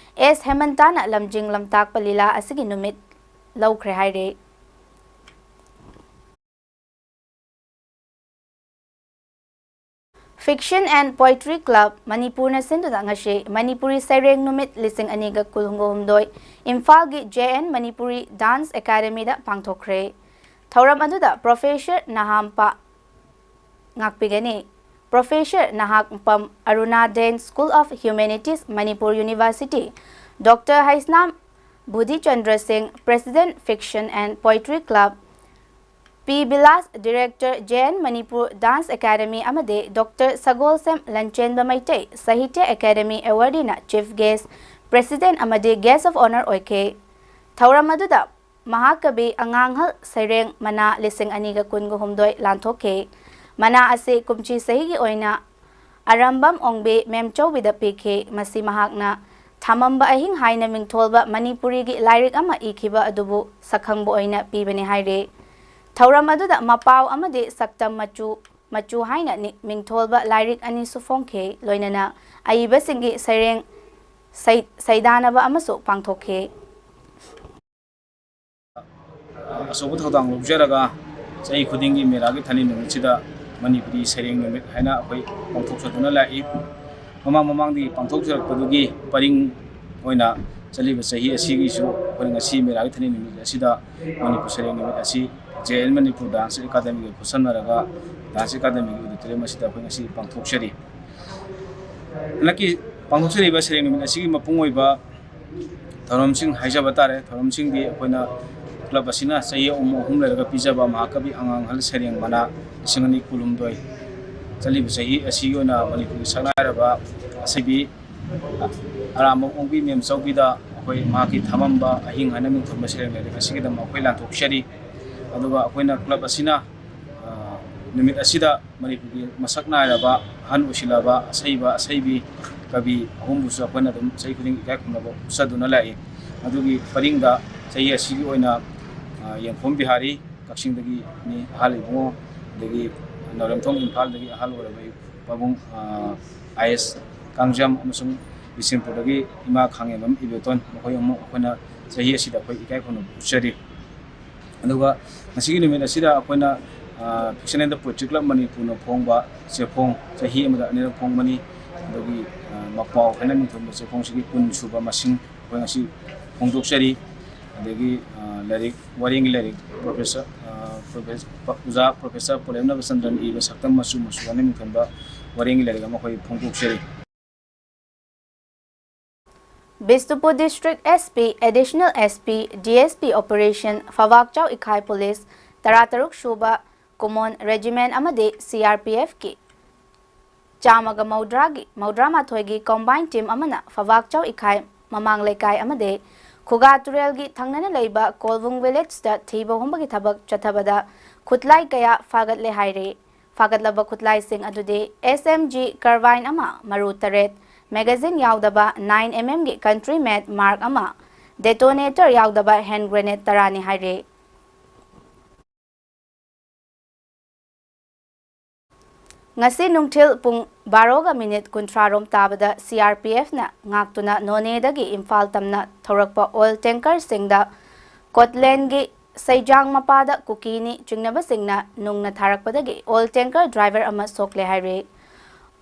ꯑꯦꯁ ꯍꯦꯃꯟꯇꯥꯅ ꯂꯝꯖꯤꯡ ꯂꯝꯇꯥꯛꯄ ꯂꯤꯂꯥ ꯑꯁꯤꯒꯤ ꯅꯨꯃꯤꯠ ꯂꯧꯈ꯭ꯔꯦ ꯍꯥꯏꯔꯤ꯫ Fiction and Poetry Club ꯃꯅꯤꯄꯨꯔꯅ ꯁꯤꯟꯗꯨꯅ ꯉꯁꯤ ꯃꯅꯤꯄꯨꯔꯤ ꯁꯩꯔꯦꯡ ꯅꯨꯃꯤꯠ ꯂꯤꯁꯤꯡ ꯑꯅꯤꯒ ꯀꯨꯟꯍꯨꯝꯗꯣꯏ ꯏꯝꯐꯥꯜꯒꯤ ꯖꯦ ꯑꯦꯟ ꯃꯅꯤꯄꯨꯔꯤ ꯗꯥꯟꯁ ꯑꯦꯀꯥꯗꯃꯤꯗ ꯄꯥꯡꯊꯣꯛꯈ꯭ꯔꯦ꯫ ꯊꯧꯔꯝ ꯑꯗꯨꯗ ꯄ꯭ꯔꯣꯐꯦꯁꯔ ꯅꯍꯥꯝꯄ ꯉꯥꯛꯄꯤꯒꯅꯤ꯫ Professor Nahakpam Aruna dean school of humanities Manipur university, doctor Heisnam Budhichandra Singh, president Fiction and Poetry Club, P Bilas, director J N Manipur dance academy ꯑꯃꯗꯤ ꯗꯣꯛꯇꯔ ꯁꯒꯣꯜꯁꯦꯝ ꯂꯟꯆꯦꯟꯕ ꯃꯩꯇꯩ, ꯁꯥꯍꯤꯇ꯭ꯌ ꯑꯦꯀꯥꯗꯃꯤ ꯑꯦꯋꯥꯔꯗꯤꯅ ꯆꯤꯐ ꯒꯦꯁ, ꯄ꯭ꯔꯦꯁꯤꯗꯦꯟꯠ ꯑꯃꯗꯤ ꯒꯦꯁ ꯑꯣꯐ ꯑꯣꯅꯔ ꯑꯣꯏꯈꯤ꯫ ꯊꯧꯔꯝ ꯑꯗꯨꯗ ꯃꯍꯥꯀꯕꯤ ꯑꯉꯥꯡꯍꯜ ꯁꯩꯔꯦꯡ ꯃꯅꯥ ꯂꯤꯁꯤꯡ ꯑꯅꯤꯒ ꯀꯨꯟꯒ ꯍꯨꯝꯗꯣꯏ ꯂꯥꯟꯊꯣꯛꯈꯤ꯫ ꯃꯅꯥ ꯑꯁꯤ ꯀꯨꯝꯁꯤ ꯆꯍꯤꯒꯤ ꯑꯣꯏꯅ ꯑꯔꯝꯕꯝ ꯑꯣꯡꯕꯤ ꯃꯦꯝꯆꯧꯕꯤꯗ ꯄꯤꯈꯤ꯫ ꯃꯁꯤ ꯃꯍꯥꯛꯅ ꯊꯥꯃꯝꯕ ꯑꯍꯤꯡ ꯍꯥꯏꯅ ꯃꯤꯡꯊꯣꯜꯕ ꯃꯅꯤꯄꯨꯔꯤꯒꯤ ꯂꯥꯏꯔꯤꯛ ꯑꯃ ꯏꯈꯤꯕ ꯑꯗꯨꯕꯨ ꯁꯛꯈꯪꯕ ꯑꯣꯏꯅ ꯄꯤꯕꯅꯤ ꯍꯥꯏꯔꯤ꯫ ꯊꯧꯔꯝ ꯑꯗꯨꯗ ꯃꯄꯥꯎ ꯑꯃꯗꯤ ꯁꯛꯇꯝ ꯃꯆꯨ, ꯃꯆꯨ ꯍꯥꯏꯅ ꯅꯤ-, ꯃꯤꯡꯊꯣꯜꯕ ꯂꯥꯏꯔꯤꯛ ꯑꯅꯤꯁꯨ ꯐꯣꯡꯈꯤ꯫ ꯂꯣꯏꯅꯅ ꯑꯏꯕꯁꯤꯡꯒꯤ ꯁꯩꯔꯦꯡ ꯁꯩ-, ꯁꯩꯗꯥꯅꯕ ꯑꯃꯁꯨ ꯄꯥꯡꯊꯣꯛꯈꯤ꯫ ꯑꯆꯧꯕ ꯊꯧꯗꯥꯡ ꯂꯧꯖꯔꯒ ꯆꯍꯤ ꯈꯨꯗꯤꯡꯒꯤ ꯃꯦꯂꯥꯒꯤ ꯊꯥꯅꯤ ꯅꯨꯃꯤꯠꯁꯤꯗ ꯃꯅꯤꯄꯨꯔꯤ ꯁꯩꯔꯦꯡ ꯅꯨꯃꯤꯠ ꯍꯥꯏꯅ ꯑꯩꯈꯣꯏ ꯄꯥꯡꯊꯣꯛꯆꯗꯨꯅ ꯂꯥꯛꯏ꯫ ꯃꯃꯥꯡ ꯃꯃꯥꯡꯗꯒꯤ ꯄꯥꯡꯊꯣꯛꯆꯔꯛꯄꯗꯨꯒꯤ ꯄꯔꯤꯡ ꯑꯣꯏꯅ ꯆꯠꯂꯤꯕ ꯆꯍꯤ ꯑꯁꯤꯒꯤꯁꯨ ꯑꯩꯈꯣꯏꯅ ꯉꯁꯤ ꯃꯦꯔꯥꯒꯤ ꯊꯥꯅꯤ ꯅꯨꯃꯤꯠ ꯑꯁꯤꯗ ꯃꯅꯤꯄꯨꯔ ꯁꯩꯔꯦꯡ ꯅꯨꯃꯤꯠ ꯑꯁꯤ ꯖꯦ ꯑꯦꯟ ꯃꯅꯤꯄꯨꯔ ꯗꯥꯟꯁ ꯑꯦꯀꯥꯗꯃꯤꯒ ꯈꯨꯠꯁꯝꯅꯔꯒ ꯗꯥꯟꯁ ꯑꯦꯀꯥꯗꯃꯤꯒꯤ ꯑꯣꯗꯤꯇꯣꯔꯤꯌꯝ ꯑꯁꯤꯗ ꯑꯩꯈꯣꯏ ꯉꯁꯤ ꯄꯥꯡꯊꯣꯛꯆꯔꯤ꯫ ꯍꯟꯗꯛꯀꯤ ꯄꯥꯡꯊꯣꯛꯆꯔꯤꯕ ꯁꯩꯔꯦꯡ ꯅꯨꯃꯤꯠ ꯑꯁꯤꯒꯤ ꯃꯄꯨꯡ ꯑꯣꯏꯕ ꯊꯧꯔꯝꯁꯤꯡ ꯍꯥꯏꯖꯕ ꯇꯥꯔꯦ꯫ ꯊꯧꯔꯝꯁꯤꯡꯗꯤ ꯑꯩꯈꯣꯏꯅ ꯀ꯭ꯂꯕ ꯑꯁꯤꯅ ꯆꯍꯤ ꯑꯍꯨꯝ ꯑꯍꯨꯝ ꯂꯩꯔꯒ ꯄꯤꯖꯕ ꯃꯍꯥꯀꯕꯤ ꯑꯉꯥꯡ ꯑꯍꯜ ꯁꯩꯔꯦꯡ ꯃꯅꯥ ꯂꯤꯁꯤꯡ ꯑꯅꯤ ꯀꯨꯟꯍꯨꯝꯗꯣꯏ, ꯆꯠꯂꯤꯕ ꯆꯍꯤ ꯑꯁꯤꯒꯤ ꯑꯣꯏꯅ ꯃꯅꯤꯄꯨꯔꯒꯤ ꯁꯛꯅꯥꯏꯔꯕ ꯑꯁꯩꯕꯤ ꯑꯔꯥꯝꯕꯝ ꯑꯣꯡꯕꯤ ꯃꯦꯝ ꯆꯧꯕꯤꯗ ꯑꯩꯈꯣꯏ ꯃꯍꯥꯛꯀꯤ ꯊꯃꯝꯕ ꯑꯍꯤꯡ ꯍꯥꯏꯅ ꯃꯤꯡꯊꯣꯟꯕ ꯁꯩꯔꯦꯡ ꯂꯩꯔꯤꯛ ꯑꯁꯤꯒꯤꯗꯃꯛ ꯑꯩꯈꯣꯏ ꯂꯥꯟꯊꯣꯛꯆꯔꯤ꯫ ꯑꯗꯨꯒ ꯑꯩꯈꯣꯏꯅ ꯀ꯭ꯂꯕ ꯑꯁꯤꯅ, ꯑ, ꯅꯨꯃꯤꯠ ꯑꯁꯤꯗ ꯃꯅꯤꯄꯨꯔꯒꯤ ꯃꯁꯛ ꯅꯥꯏꯔꯕ ꯑꯍꯟ ꯑꯣꯏꯁꯤꯜꯂꯕ ꯑꯁꯩꯕ ꯑꯁꯩꯕꯤ ꯀꯕꯤ ꯑꯍꯨꯝꯕꯨꯁꯨ ꯑꯩꯈꯣꯏꯅ ꯑꯗꯨꯝ ꯆꯍꯤ ꯈꯨꯗꯤꯡꯒꯤ ꯏꯀꯥꯏ ꯈꯨꯝꯅꯕ ꯎꯠꯆꯗꯨꯅ ꯂꯥꯛꯏ꯫ ꯑꯗꯨꯒꯤ ꯄꯔꯤꯡꯗ ꯆꯍꯤ ꯑꯁꯤꯒꯤ ꯑꯣꯏꯅ, ꯑ, ꯌꯦꯡꯈꯣꯝ ꯕꯤꯍꯥꯔꯤ, ꯀꯛꯆꯤꯡꯗꯒꯤ ꯃꯤ ꯑꯍꯜ ꯏꯕꯨꯡꯉꯣ, ꯑꯗꯒꯤ ꯅꯥꯎꯔꯦꯝꯊꯣꯡ ꯏꯝꯐꯥꯜꯗꯒꯤ ꯑꯍꯜ ꯑꯣꯏꯔꯕ ꯄꯥꯕꯨꯡ, ꯑ, ꯑꯥꯏ ꯑꯦꯁ ꯀꯥꯡꯖꯝ ꯑꯃꯁꯨꯡ ꯕꯤꯁꯦꯝꯄꯨꯔꯗꯒꯤ ꯏꯃꯥ ꯈꯥꯉꯦꯝꯕꯝ ꯏꯕꯦꯇꯣꯟ, ꯃꯈꯣꯏ ꯑꯃꯨꯛ ꯑꯩꯈꯣꯏꯅ ꯆꯍꯤ ꯑꯁꯤꯗ ꯑꯩꯈꯣꯏ ꯏꯀꯥꯏ ꯈꯨꯝꯅꯕ ꯎꯠꯆꯔꯤ꯫ ꯑꯗꯨꯒ ꯉꯁꯤꯒꯤ ꯅꯨꯃꯤꯠ ꯑꯁꯤꯗ ꯑꯩꯈꯣꯏꯅ, ꯑ, Fiction and the Poetry Club ꯃꯅꯤꯄꯨꯔꯅ ꯐꯣꯡꯕ ꯆꯦꯐꯣꯡ, ꯆꯍꯤ ꯑꯃꯗ ꯑꯅꯤꯔꯛ ꯐꯣꯡꯕꯅꯤ꯫ ꯑꯗꯨꯒꯤ, ꯑ, ꯃꯄꯥꯎ ꯍꯥꯏꯅ ꯃꯤꯡꯊꯣꯟꯕ ꯆꯦꯐꯣꯡꯁꯤꯒꯤ ꯀꯨꯟ ꯁꯨꯕ ꯃꯁꯤꯡ ꯑꯩꯈꯣꯏ ꯉꯁꯤ ꯐꯣꯡꯗꯣꯛꯆꯔꯤ꯫ ꯑꯗꯒꯤ, ꯑ, ꯂꯥꯏꯔꯤꯛ, ꯋꯥꯔꯦꯡꯒꯤ ꯂꯥꯏꯔꯤꯛ ꯄ꯭ꯔꯣꯐꯦꯁꯔ, ꯑ, ꯄ꯭ꯔꯣꯐꯦꯁ-, ꯄ-, ꯑꯣꯖꯥ ꯄ꯭ꯔꯣꯐꯦꯁꯔ ꯄꯣꯂꯦꯝꯅꯕ ꯆꯟꯗ꯭ꯔꯟ ꯏꯕ ꯁꯛꯇꯝ ꯃꯆꯨ ꯃꯆꯨ ꯍꯥꯏꯅ ꯃꯤꯡꯊꯣꯟꯕ ꯋꯥꯔꯦꯡꯒꯤ ꯂꯥꯏꯔꯤꯛ ꯑꯃ ꯑꯩꯈꯣꯏ ꯐꯣꯡꯗꯣꯛꯆꯔꯤ꯫ Bishnupur district S P, additional S P, D S P operation, Phougakchao Ikhai police, ꯇꯔꯥꯇꯔꯨꯛ ꯁꯨꯕ ꯀꯨꯃꯣꯟ ꯔꯦꯖꯤꯃꯦꯟ ꯑꯃꯗꯤ ꯁꯤ ꯑꯥꯔ ꯄꯤ ꯑꯦꯐꯀꯤ ꯆꯥꯝꯃꯒ ꯃꯧꯗ꯭ꯔꯥꯒꯤ, ꯃꯧꯗ꯭ꯔꯥ ꯃꯥꯊꯣꯏꯒꯤ ꯀꯣꯝꯕꯥꯏꯟ ꯇꯤꯝ ꯑꯃꯅ ꯐꯋꯥꯛꯆꯥꯎ ꯏꯈꯥꯏ ꯃꯃꯥꯡ ꯂꯩꯀꯥꯏ ꯑꯃꯗꯤ ꯈꯨꯒꯥ ꯇꯨꯔꯦꯜꯒꯤ ꯊꯪꯅꯅ ꯂꯩꯕ ꯀꯣꯜꯕꯨꯡ ꯚꯤꯂꯦꯖꯇ ꯊꯤꯕ ꯍꯨꯝꯕꯒꯤ ꯊꯕꯛ ꯆꯠꯊꯕꯗ ꯈꯨꯠꯂꯥꯏ ꯀꯌꯥ ꯐꯥꯒꯠꯂꯦ ꯍꯥꯏꯔꯤ꯫ ꯐꯥꯒꯠꯂꯕ ꯈꯨꯠꯂꯥꯏꯁꯤꯡ ꯑꯗꯨꯗꯤ ꯑꯦꯁ ꯑꯦꯝ ꯖꯤ ꯀꯔꯕꯥꯏꯟ ꯑꯃ, ꯃꯔꯨ ꯇꯔꯦꯠ, ꯃꯦꯒꯥꯖꯤꯟ ꯌꯥꯎꯗꯕ ꯅꯥꯏꯟ ꯑꯦꯝ ꯑꯦꯝꯒꯤ ꯀꯟꯇ꯭ꯔꯤ ꯃꯦꯠ ꯃꯥꯔꯛ ꯑꯃ, ꯗꯦꯇꯣꯅꯦꯇꯔ ꯌꯥꯎꯗꯕ ꯍꯦꯟ ꯒ꯭ꯔꯦꯅꯦꯗ ꯇꯔꯥꯅꯤ ꯍꯥꯏꯔꯤ꯫ ꯉꯁꯤ ꯅꯨꯡꯊꯤꯜ ꯄꯨꯡ ꯕꯥꯔꯣꯒ ꯃꯤꯅꯤꯠ ꯀꯨꯟꯊ꯭ꯔꯥ ꯔꯣꯝ ꯇꯥꯕꯗ ꯁꯤ ꯑꯥꯔ ꯄꯤ ꯑꯦꯐꯅ ꯉꯥꯛꯇꯨꯅ ꯅꯣꯅꯦꯗꯒꯤ ꯏꯝꯐꯥꯜ ꯇꯝꯅ ꯊꯧꯔꯛꯄ ꯑꯣꯏꯜ ꯇꯦꯡꯀꯔꯁꯤꯡꯗ ꯀꯣꯠꯂꯦꯟꯒꯤ ꯁꯩꯖꯥꯡ ꯃꯄꯥꯗ ꯀꯨꯀꯤꯅꯤ ꯆꯤꯡꯅꯕꯁꯤꯡꯅ ꯅꯨꯡꯅ ꯊꯥꯔꯛꯄꯗꯒꯤ ꯑꯣꯏꯜ ꯇꯦꯡꯀꯔ ꯗ꯭ꯔꯥꯏꯚꯔ ꯑꯃ ꯁꯣꯛꯂꯦ ꯍꯥꯏꯔꯤ꯫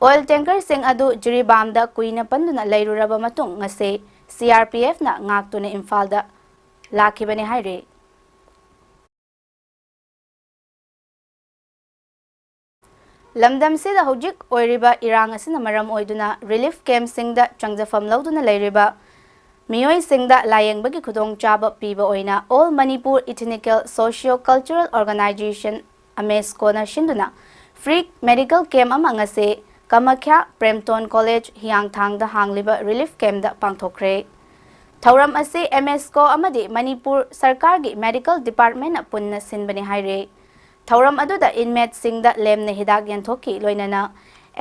ꯑꯣꯏꯜ ꯇꯦꯡꯀꯔꯁꯤꯡ ꯑꯗꯨ ꯖꯤꯔꯤꯕꯥꯝꯗ ꯀꯨꯏꯅ ꯄꯟꯗꯨꯅ ꯂꯩꯔꯨꯔꯕ ꯃꯇꯨꯡ ꯉꯁꯤ ꯁꯤ ꯑꯥꯔ ꯄꯤ ꯑꯦꯐꯅ ꯉꯥꯛꯇꯨꯅ ꯏꯝꯐꯥꯜꯗ ꯂꯥꯛꯈꯤꯕꯅꯤ ꯍꯥꯏꯔꯤ꯫ ꯂꯝꯗꯝꯁꯤꯗ ꯍꯧꯖꯤꯛ ꯑꯣꯏꯔꯤꯕ ꯏꯔꯥꯡ ꯑꯁꯤꯅ ꯃꯔꯝ ꯑꯣꯏꯗꯨꯅ ꯔꯤꯂꯤꯐ ꯀꯦꯝꯞꯁꯤꯡꯗ ꯆꯪꯖꯐꯝ ꯂꯧꯗꯨꯅ ꯂꯩꯔꯤꯕ ꯃꯤꯑꯣꯏꯁꯤꯡꯗ ꯂꯥꯌꯦꯡꯕꯒꯤ ꯈꯨꯗꯣꯡꯆꯥꯕ ꯄꯤꯕ ꯑꯣꯏꯅ All Manipur Ethnical Socio Cultural Organization, ꯑꯃꯦꯁꯀꯣꯅ ꯁꯤꯟꯗꯨꯅ ꯐ꯭ꯔꯤ ꯃꯦꯗꯤꯀꯦꯜ ꯀꯦꯝꯞ ꯑꯃ ꯉꯁꯤ ꯀꯃꯈ꯭ꯌꯥ ꯄ꯭ꯔꯦꯝꯇꯣꯟ ꯀꯣꯂꯦꯖ ꯍꯤꯌꯥꯡꯊꯥꯡꯗ ꯍꯥꯡꯂꯤꯕ ꯔꯤꯂꯤꯐ ꯀꯦꯝꯞꯇ ꯄꯥꯡꯊꯣꯛꯈ꯭ꯔꯦ꯫ ꯊꯧꯔꯝ ꯑꯁꯤ ꯑꯦꯝ ꯑꯦꯁ ꯀꯣ ꯑꯃꯗꯤ ꯃꯅꯤꯄꯨꯔ ꯁꯔꯀꯥꯔꯒꯤ ꯃꯦꯗꯤꯀꯦꯜ ꯗꯤꯄꯥꯔꯠꯃꯦꯟꯅ ꯄꯨꯟꯅ ꯁꯤꯟꯕꯅꯤ ꯍꯥꯏꯔꯤ꯫ ꯊꯧꯔꯝ ꯑꯗꯨꯗ ꯏꯟꯃꯦꯠꯁꯤꯡꯗ ꯂꯦꯝꯅ ꯍꯤꯗꯥꯛ ꯌꯦꯟꯊꯣꯛꯈꯤ, ꯂꯣꯏꯅꯅ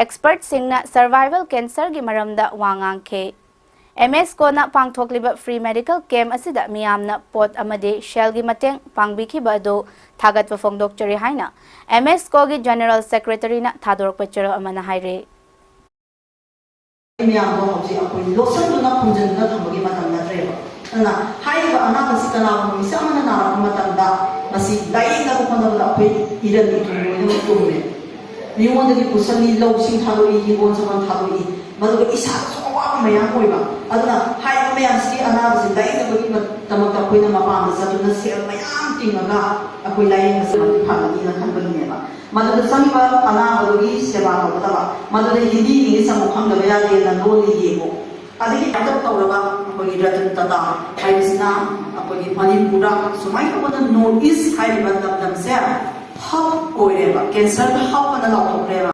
ꯑꯦꯛꯁꯄꯔꯠꯁꯤꯡꯅ ꯁꯔꯚꯥꯏꯚꯦꯜ ꯀꯦꯟꯁꯔꯒꯤ ꯃꯔꯝꯗ ꯋꯥ ꯉꯥꯡꯈꯤ꯫ ꯑꯦꯝ ꯑꯦꯁ ꯀꯣꯅ ꯄꯥꯡꯊꯣꯛꯂꯤꯕ ꯐ꯭ꯔꯤ ꯃꯦꯗꯤꯀꯦꯜ ꯀꯦꯝꯞ ꯑꯁꯤꯗ ꯃꯤꯌꯥꯝꯅ ꯄꯣꯠ ꯑꯃꯗꯤ ꯁꯦꯜꯒꯤ ꯃꯇꯦꯡ ꯄꯥꯡꯕꯤꯈꯤꯕ ꯑꯗꯨ ꯊꯥꯒꯠꯄ ꯐꯣꯡꯗꯣꯛꯆꯔꯤ ꯍꯥꯏꯅ ꯑꯦꯝ ꯑꯦꯁ ꯀꯣꯒꯤ ꯖꯦꯅꯔꯦꯜ ꯁꯦꯀ꯭ꯔꯦꯇꯔꯤꯅ ꯊꯥꯗꯣꯔꯛꯄ ꯆꯦꯔꯣꯜ ꯑꯃꯅ ꯍꯥꯏꯔꯤ꯫ ꯃꯌꯥꯝꯗꯣ ꯍꯧꯖꯤꯛ ꯑꯩꯈꯣꯏ ꯂꯣꯠꯁꯤꯟꯗꯨꯅ ꯈꯨꯝꯖꯤꯟꯗꯨꯅ ꯊꯝꯕꯒꯤ ꯃꯇꯝ ꯅꯠꯇ꯭ꯔꯦꯕ꯫ ꯑꯗꯨꯅ ꯍꯥꯏꯔꯤꯕ ꯑꯅꯥꯕꯁꯤ ꯀꯅꯥꯒꯨꯝꯕ ꯃꯤꯁꯛ ꯑꯃꯅ ꯅꯥꯔꯛꯄ ꯃꯇꯝꯗ ꯃꯁꯤ ꯂꯥꯌꯦꯡꯅꯕ ꯍꯣꯠꯅꯕꯗ ꯑꯩꯈꯣꯏ ꯏꯔꯟ ꯏꯊꯨꯝ ꯂꯣꯏꯅꯃꯛ ꯇꯨꯝꯃꯦ꯫ ꯃꯤꯉꯣꯟꯗꯒꯤ ꯄꯨꯁꯜꯂꯤ, ꯂꯧꯁꯤꯡ ꯊꯥꯗꯣꯛꯏ, ꯍꯤꯡꯒꯣꯜ ꯁꯝꯕꯜ ꯊꯥꯗꯣꯛꯏ, ꯃꯗꯨꯒ ꯏꯁꯥꯗꯁꯨ ꯑꯋꯥꯕ ꯃꯌꯥꯝ ꯑꯣꯏꯕ꯫ ꯑꯗꯨꯅ ꯍꯥꯏꯔꯤꯕ ꯃꯌꯥꯝꯁꯤꯒꯤ ꯑꯅꯥꯕꯁꯤ ꯂꯥꯌꯦꯡꯅꯕꯒꯤꯗꯃꯛꯇ ꯑꯩꯈꯣꯏꯅ ꯃꯄꯥꯟꯗ ꯆꯠꯇꯨꯅ ꯁꯦꯜ ꯃꯌꯥꯝ ꯇꯤꯡꯉꯒ ꯑꯩꯈꯣꯏ ꯂꯥꯌꯦꯡꯕꯁꯤ ꯃꯄꯨꯡ ꯐꯥꯒꯅꯤꯅ ꯈꯟꯕꯒꯤꯅꯦꯕ꯫ ꯃꯗꯨꯗ ꯆꯪꯉꯤꯕ ꯑꯅꯥꯕꯗꯨꯒꯤ ꯁꯦꯕꯥ ꯇꯧꯒꯗꯕ, ꯃꯗꯨꯗ ꯍꯤꯟꯗꯤ ꯏꯪꯂꯤꯁ ꯑꯃꯨꯛ ꯈꯪꯗꯕ ꯌꯥꯗꯦꯅ ꯂꯣꯜꯂꯤ ꯌꯦꯡꯉꯨ꯫ ꯑꯗꯒꯤ ꯑꯦꯗꯞ ꯇꯧꯔꯒ ꯑꯩꯈꯣꯏꯒꯤ ꯔꯇꯟ ꯇꯥꯇꯥ ꯍꯥꯏꯕꯁꯤꯅ ꯑꯩꯈꯣꯏꯒꯤ ꯃꯅꯤꯄꯨꯔꯗ ꯁꯨꯃꯥꯏꯅ ꯇꯧꯗꯅ ꯅꯣꯔꯠ ꯏꯁ ꯍꯥꯏꯔꯤꯕ ꯂꯝꯗꯝꯁꯦ ꯍꯕ ꯑꯣꯏꯔꯦꯕ, ꯀꯦꯟꯁꯔꯗ ꯍꯕ ꯑꯅ ꯂꯥꯎꯊꯣꯛꯈ꯭ꯔꯦꯕ꯫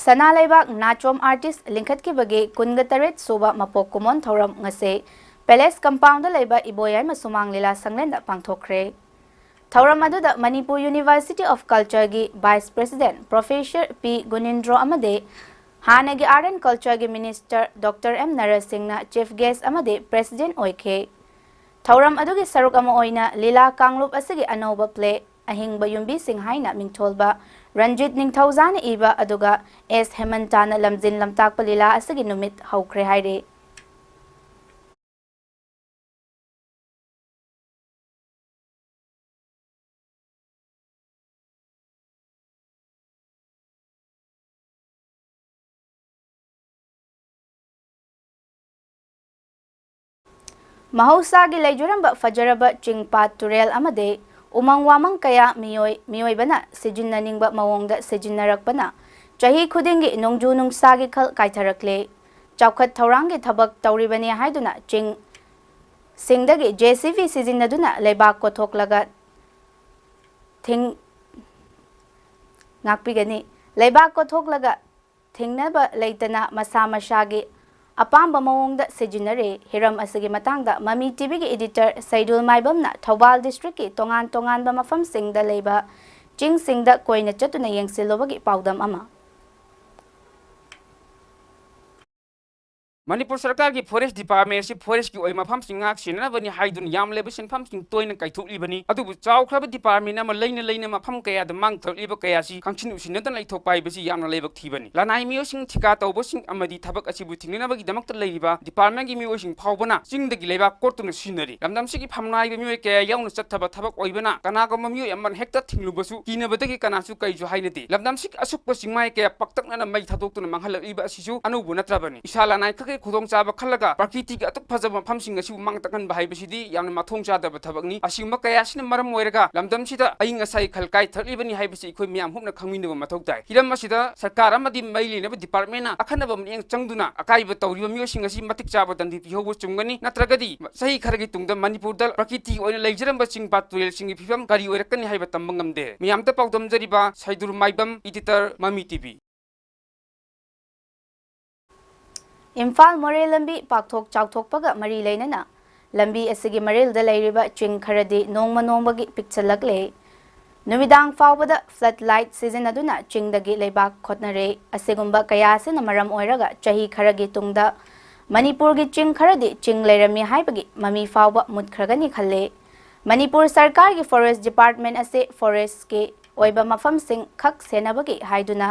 ꯁꯅꯥ ꯂꯩꯕꯥꯛ ꯅꯥꯆꯣꯝ ꯑꯥꯔꯇꯤꯁ ꯂꯤꯡꯈꯠꯈꯤꯕꯒꯤ ꯀꯨꯟꯒ ꯇꯔꯦꯠ ꯁꯨꯕ ꯃꯄꯣꯛ ꯀꯨꯝꯑꯣꯟ ꯊꯧꯔꯝ ꯉꯁꯤ ꯄꯦꯂꯦꯁ ꯀꯝꯄꯥꯎꯟꯗ ꯂꯩꯕ ꯏꯕꯣꯌꯥꯏꯃ ꯁꯨꯃꯥꯡ ꯂꯤꯂꯥ ꯁꯪꯂꯦꯟꯗ ꯄꯥꯡꯊꯣꯛꯈ꯭ꯔꯦ꯫ ꯊꯧꯔꯝ ꯑꯗꯨꯗ ꯃꯅꯤꯄꯨꯔ ꯌꯨꯅꯤꯚꯔꯁꯤꯇꯤ ꯑꯣꯐ ꯀꯜꯆꯔꯒꯤ vice president professor P Gunindro ꯑꯃꯗꯤ ꯍꯥꯟꯅꯒꯤ ꯑꯥꯔꯠ ꯑꯦꯟ ꯀꯜꯆꯔꯒꯤ ꯃꯤꯅꯤꯁꯇꯔ ꯗꯣꯛꯇꯔ ꯑꯦꯝ ꯅꯔꯁꯤꯡꯅ ꯆꯤꯐ ꯒꯦꯁ ꯑꯃꯗꯤ ꯄ꯭ꯔꯦꯁꯤꯗꯦꯟꯠ ꯑꯣꯏꯈꯤ꯫ ꯊꯧꯔꯝ ꯑꯗꯨꯒꯤ ꯁꯔꯨꯛ ꯑꯃ ꯑꯣꯏꯅ ꯂꯤꯂꯥ ꯀꯥꯡꯂꯨꯞ ꯑꯁꯤꯒꯤ ꯑꯅꯧꯕ ꯄ꯭ꯂꯦ ꯑꯍꯤꯡꯕ ꯌꯨꯝꯕꯤꯁꯤꯡ ꯍꯥꯏꯅ ꯃꯤꯡꯊꯣꯜꯕ ꯔꯟꯖꯤꯠ ꯅꯤꯡꯊꯧꯖꯥꯅ ꯏꯕ ꯑꯗꯨꯒ ꯑꯦꯁ ꯍꯦꯃꯟꯇꯥꯅ ꯂꯝꯖꯤꯟ ꯂꯝꯇꯥꯛꯄ ꯂꯤꯂꯥ ꯑꯁꯤꯒꯤ ꯅꯨꯃꯤꯠ ꯍꯧꯈ꯭ꯔꯦ ꯍꯥꯏꯔꯤ꯫ ꯃꯍꯧꯁꯥꯒꯤ ꯂꯩꯖꯔꯝꯕ ꯐꯖꯔꯕ ꯆꯤꯡ ꯄꯥꯠ ꯇꯨꯔꯦꯜ ꯑꯃꯗꯤ ꯎꯃꯪ ꯋꯥꯃꯪ ꯀꯌꯥ ꯃꯤꯑꯣꯏ ꯃꯤꯑꯣꯏꯕꯅ ꯁꯤꯖꯤꯟꯅꯅꯤꯡꯕ ꯃꯑꯣꯡꯗ ꯁꯤꯖꯤꯟꯅꯔꯛꯄꯅ ꯆꯍꯤ ꯈꯨꯗꯤꯡꯒꯤ ꯅꯣꯡꯖꯨ ꯅꯨꯡꯁꯥꯒꯤ ꯈꯜ ꯀꯥꯏꯊꯔꯛꯂꯦ꯫ ꯆꯥꯎꯈꯠ ꯊꯧꯔꯥꯡꯒꯤ ꯊꯕꯛ ꯇꯧꯔꯤꯕꯅꯤ ꯍꯥꯏꯗꯨꯅ ꯆꯤꯡ ꯁꯤꯡꯗꯒꯤ ꯖꯦ ꯁꯤ ꯕꯤ ꯁꯤꯖꯤꯟꯅꯗꯨꯅ ꯂꯩꯕꯥꯛ ꯀꯣꯊꯣꯛꯂꯒ ꯊꯤꯡ-, ꯉꯥꯛꯄꯤꯒꯅꯤ꯫ ꯂꯩꯕꯥꯛ ꯀꯣꯊꯣꯛꯂꯒ ꯊꯤꯡꯅꯕ ꯂꯩꯇꯅ ꯃꯁꯥ ꯃꯁꯥꯒꯤ ꯑꯄꯥꯝꯕ ꯃꯑꯣꯡꯗ ꯁꯤꯖꯤꯟꯅꯔꯦ꯫ ꯍꯤꯔꯝ ꯑꯁꯤꯒꯤ ꯃꯇꯥꯡꯗ ꯃꯃꯤ ꯇꯤ ꯚꯤꯒꯤ editor ꯁꯩꯗꯨꯜ ꯃꯥꯏꯕꯝꯅ ꯊꯧꯕꯥꯜ districtꯀꯤ ꯇꯣꯉꯥꯟ ꯇꯣꯉꯥꯟꯕ ꯃꯐꯝꯁꯤꯡꯗ ꯂꯩꯕ ꯆꯤꯡꯁꯤꯡꯗ ꯀꯣꯏꯅ ꯆꯠꯇꯨꯅ ꯌꯦꯡꯁꯤꯜꯂꯨꯕꯒꯤ ꯄꯥꯎꯗꯝ ꯑꯃ꯫ ꯃꯅꯤꯄꯨꯔ ꯁꯔꯀꯥꯔꯒꯤ forest department ꯑꯁꯤ forestꯀꯤ ꯑꯣꯏꯕ ꯃꯐꯝꯁꯤꯡ ꯉꯥꯛ ꯁꯦꯟꯅꯅꯕꯅꯤ ꯍꯥꯏꯗꯨꯅ ꯌꯥꯝꯂꯕ ꯁꯦꯟꯐꯝꯁꯤꯡ ꯇꯣꯏꯅ ꯀꯥꯏꯊꯣꯛꯂꯤꯕꯅꯤ꯫ ꯑꯗꯨꯕꯨ ꯆꯥꯎꯈ꯭ꯔꯕ department ꯑꯃ ꯂꯩꯅ ꯂꯩꯅ ꯃꯐꯝ ꯀꯌꯥꯗ ꯃꯥꯡꯊꯔꯛꯂꯤꯕ ꯀꯌꯥ ꯑꯁꯤ ꯈꯪꯁꯤꯟ ꯎꯁꯤꯟꯅꯗꯅ ꯂꯩꯊꯣꯛꯄ ꯍꯥꯏꯕꯁꯤ ꯌꯥꯝꯅ ꯂꯥꯏꯕꯛ ꯊꯤꯕꯅꯤ꯫ ꯂꯅꯥꯏ ꯃꯤꯑꯣꯏꯁꯤꯡ, ꯊꯤꯀꯥ ꯇꯧꯕꯁꯤꯡ ꯑꯃꯗꯤ ꯊꯕꯛ ꯑꯁꯤꯕꯨ ꯊꯤꯡꯅꯅꯕꯒꯤꯗꯃꯛꯇ ꯂꯩꯔꯤꯕ departmentꯀꯤ ꯃꯤꯑꯣꯏꯁꯤꯡ ꯐꯥꯎꯕꯅ ꯆꯤꯡꯗꯒꯤ ꯂꯩꯕꯥꯛ ꯀꯣꯠꯇꯨꯅ ꯁꯤꯖꯤꯟꯅꯔꯤ꯫ ꯂꯝꯗꯝꯁꯤꯒꯤ ꯐꯝꯅꯥꯏꯕ ꯃꯤꯑꯣꯏ ꯀꯌꯥ ꯌꯥꯎꯅ ꯆꯠꯊꯕ ꯊꯕꯛ ꯑꯣꯏꯕꯅ ꯀꯅꯥꯒꯨꯝꯕ ꯃꯤꯑꯣꯏ ꯑꯃꯅ ꯍꯦꯛꯇ ꯊꯤꯡꯂꯨꯕꯁꯨ ꯀꯤꯅꯕꯗꯒꯤ ꯀꯅꯥꯁꯨ ꯀꯩꯁꯨ ꯍꯥꯏꯅꯗꯦ꯫ ꯂꯝꯗꯝꯁꯤꯒꯤ ꯑꯁꯨꯛꯄ ꯆꯤꯡꯃꯥꯏ ꯀꯌꯥ ꯄꯥꯛꯇꯛꯅꯅ ꯃꯩ ꯊꯥꯗꯣꯛꯇꯨꯅ ꯃꯥꯡꯍꯜꯂꯛꯂꯤꯕ ꯑꯁꯤꯁꯨ ꯑꯅꯧꯕ ꯅꯠꯇ꯭ꯔꯕꯅꯤ꯫ ꯏꯁꯥ ꯂꯅꯥꯏ ꯈꯛꯀꯤ ꯈꯨꯗꯣꯡꯆꯥꯕ ꯈꯜꯂꯒ ꯄ꯭ꯔꯀꯤꯇꯤꯒꯤ ꯑꯇꯨꯛ ꯐꯖꯕ ꯃꯐꯝꯁꯤꯡ ꯑꯁꯤꯕꯨ ꯃꯥꯡ ꯇꯥꯛꯍꯟꯕ ꯍꯥꯏꯕꯁꯤꯗꯤ ꯌꯥꯝꯅ ꯃꯊꯣꯡ ꯆꯥꯗꯕ ꯊꯕꯛꯅꯤ꯫ ꯑꯁꯤꯒꯨꯝꯕ ꯀꯌꯥ ꯑꯁꯤꯅ ꯃꯔꯝ ꯑꯣꯏꯔꯒ ꯂꯝꯗꯝꯁꯤꯗ ꯑꯏꯪ ꯑꯁꯥꯒꯤ ꯈꯜ ꯀꯥꯏꯊꯔꯛꯂꯤꯕꯅꯤ ꯍꯥꯏꯕꯁꯤ ꯑꯩꯈꯣꯏ ꯃꯤꯌꯥꯝ ꯄꯨꯝꯅ ꯈꯪꯃꯤꯟꯅꯕ ꯃꯊꯧ ꯇꯥꯏ꯫ ꯍꯤꯔꯝ ꯑꯁꯤꯗ ꯁꯔꯀꯥꯔ ꯑꯃꯗꯤ ꯃꯩ ꯂꯩꯅꯕ departmentꯅ ꯑꯈꯟꯅꯕ ꯃꯤꯠꯌꯦꯡ ꯆꯪꯗꯨꯅ ꯑꯀꯥꯏꯕ ꯇꯧꯔꯤꯕ ꯃꯤꯑꯣꯏꯁꯤꯡ ꯑꯁꯤ ꯃꯇꯤꯛ ꯆꯥꯕ ꯗꯟꯗꯤ ꯄꯤꯍꯧꯕ ꯆꯨꯝꯒꯅꯤ꯫ ꯅꯠꯇ꯭ꯔꯒꯗꯤ ꯆꯍꯤ ꯈꯔꯒꯤ ꯇꯨꯡꯗ ꯃꯅꯤꯄꯨꯔꯗ ꯄ꯭ꯔꯀꯤꯇꯤꯒꯤ ꯑꯣꯏꯅ ꯂꯩꯖꯔꯝꯕ ꯆꯤꯡ ꯄꯥꯠ ꯇꯨꯔꯦꯜꯁꯤꯡꯒꯤ ꯐꯤꯕꯝ ꯀꯔꯤ ꯑꯣꯏꯔꯛꯀꯅꯤ ꯍꯥꯏꯕ ꯇꯝꯕ ꯉꯝꯗꯦ꯫ ꯃꯤꯌꯥꯝꯗ ꯄꯥꯎꯗꯝꯖꯔꯤꯕ ꯁꯩꯗꯨꯔ ꯃꯥꯏꯕꯝ, editor, ꯃꯃꯤ ꯇꯤ ꯚꯤ꯫ ꯏꯝꯐꯥꯜ ꯃꯣꯔꯦ ꯂꯝꯕꯤ ꯄꯥꯛꯊꯣꯛ ꯆꯥꯎꯊꯣꯛꯄꯒ ꯃꯔꯤ ꯂꯩꯅꯅ ꯂꯝꯕꯤ ꯑꯁꯤꯒꯤ ꯃꯔꯤꯜꯗ ꯂꯩꯔꯤꯕ ꯆꯤꯡ ꯈꯔꯗꯤ ꯅꯣꯡꯃ ꯅꯣꯡꯃꯒꯤ ꯄꯤꯛꯁꯤꯜꯂꯛꯂꯦ꯫ ꯅꯨꯃꯤꯗꯥꯡ ꯐꯥꯎꯕꯗ flood light ꯁꯤꯖꯤꯟꯅꯗꯨꯅ ꯆꯤꯡꯗꯒꯤ ꯂꯩꯕꯥꯛ ꯈꯣꯠꯅꯔꯦ꯫ ꯑꯁꯤꯒꯨꯝꯕ ꯀꯌꯥ ꯑꯁꯤꯅ ꯃꯔꯝ ꯑꯣꯏꯔꯒ ꯆꯍꯤ ꯈꯔꯒꯤ ꯇꯨꯡꯗ ꯃꯅꯤꯄꯨꯔꯒꯤ ꯆꯤꯡ ꯈꯔꯗꯤ ꯆꯤꯡ ꯂꯩꯔꯝꯃꯤ ꯍꯥꯏꯕꯒꯤ ꯃꯃꯤ ꯐꯥꯎꯕ ꯃꯨꯠꯈ꯭ꯔꯒꯅꯤ ꯈꯜꯂꯦ꯫ ꯃꯅꯤꯄꯨꯔ ꯁꯔꯀꯥꯔꯒꯤ forest department ꯑꯁꯤ forestꯀꯤ ꯑꯣꯏꯕ ꯃꯐꯝꯁꯤꯡ ꯈꯛ ꯁꯦꯟꯅꯕꯒꯤ ꯍꯥꯏꯗꯨꯅ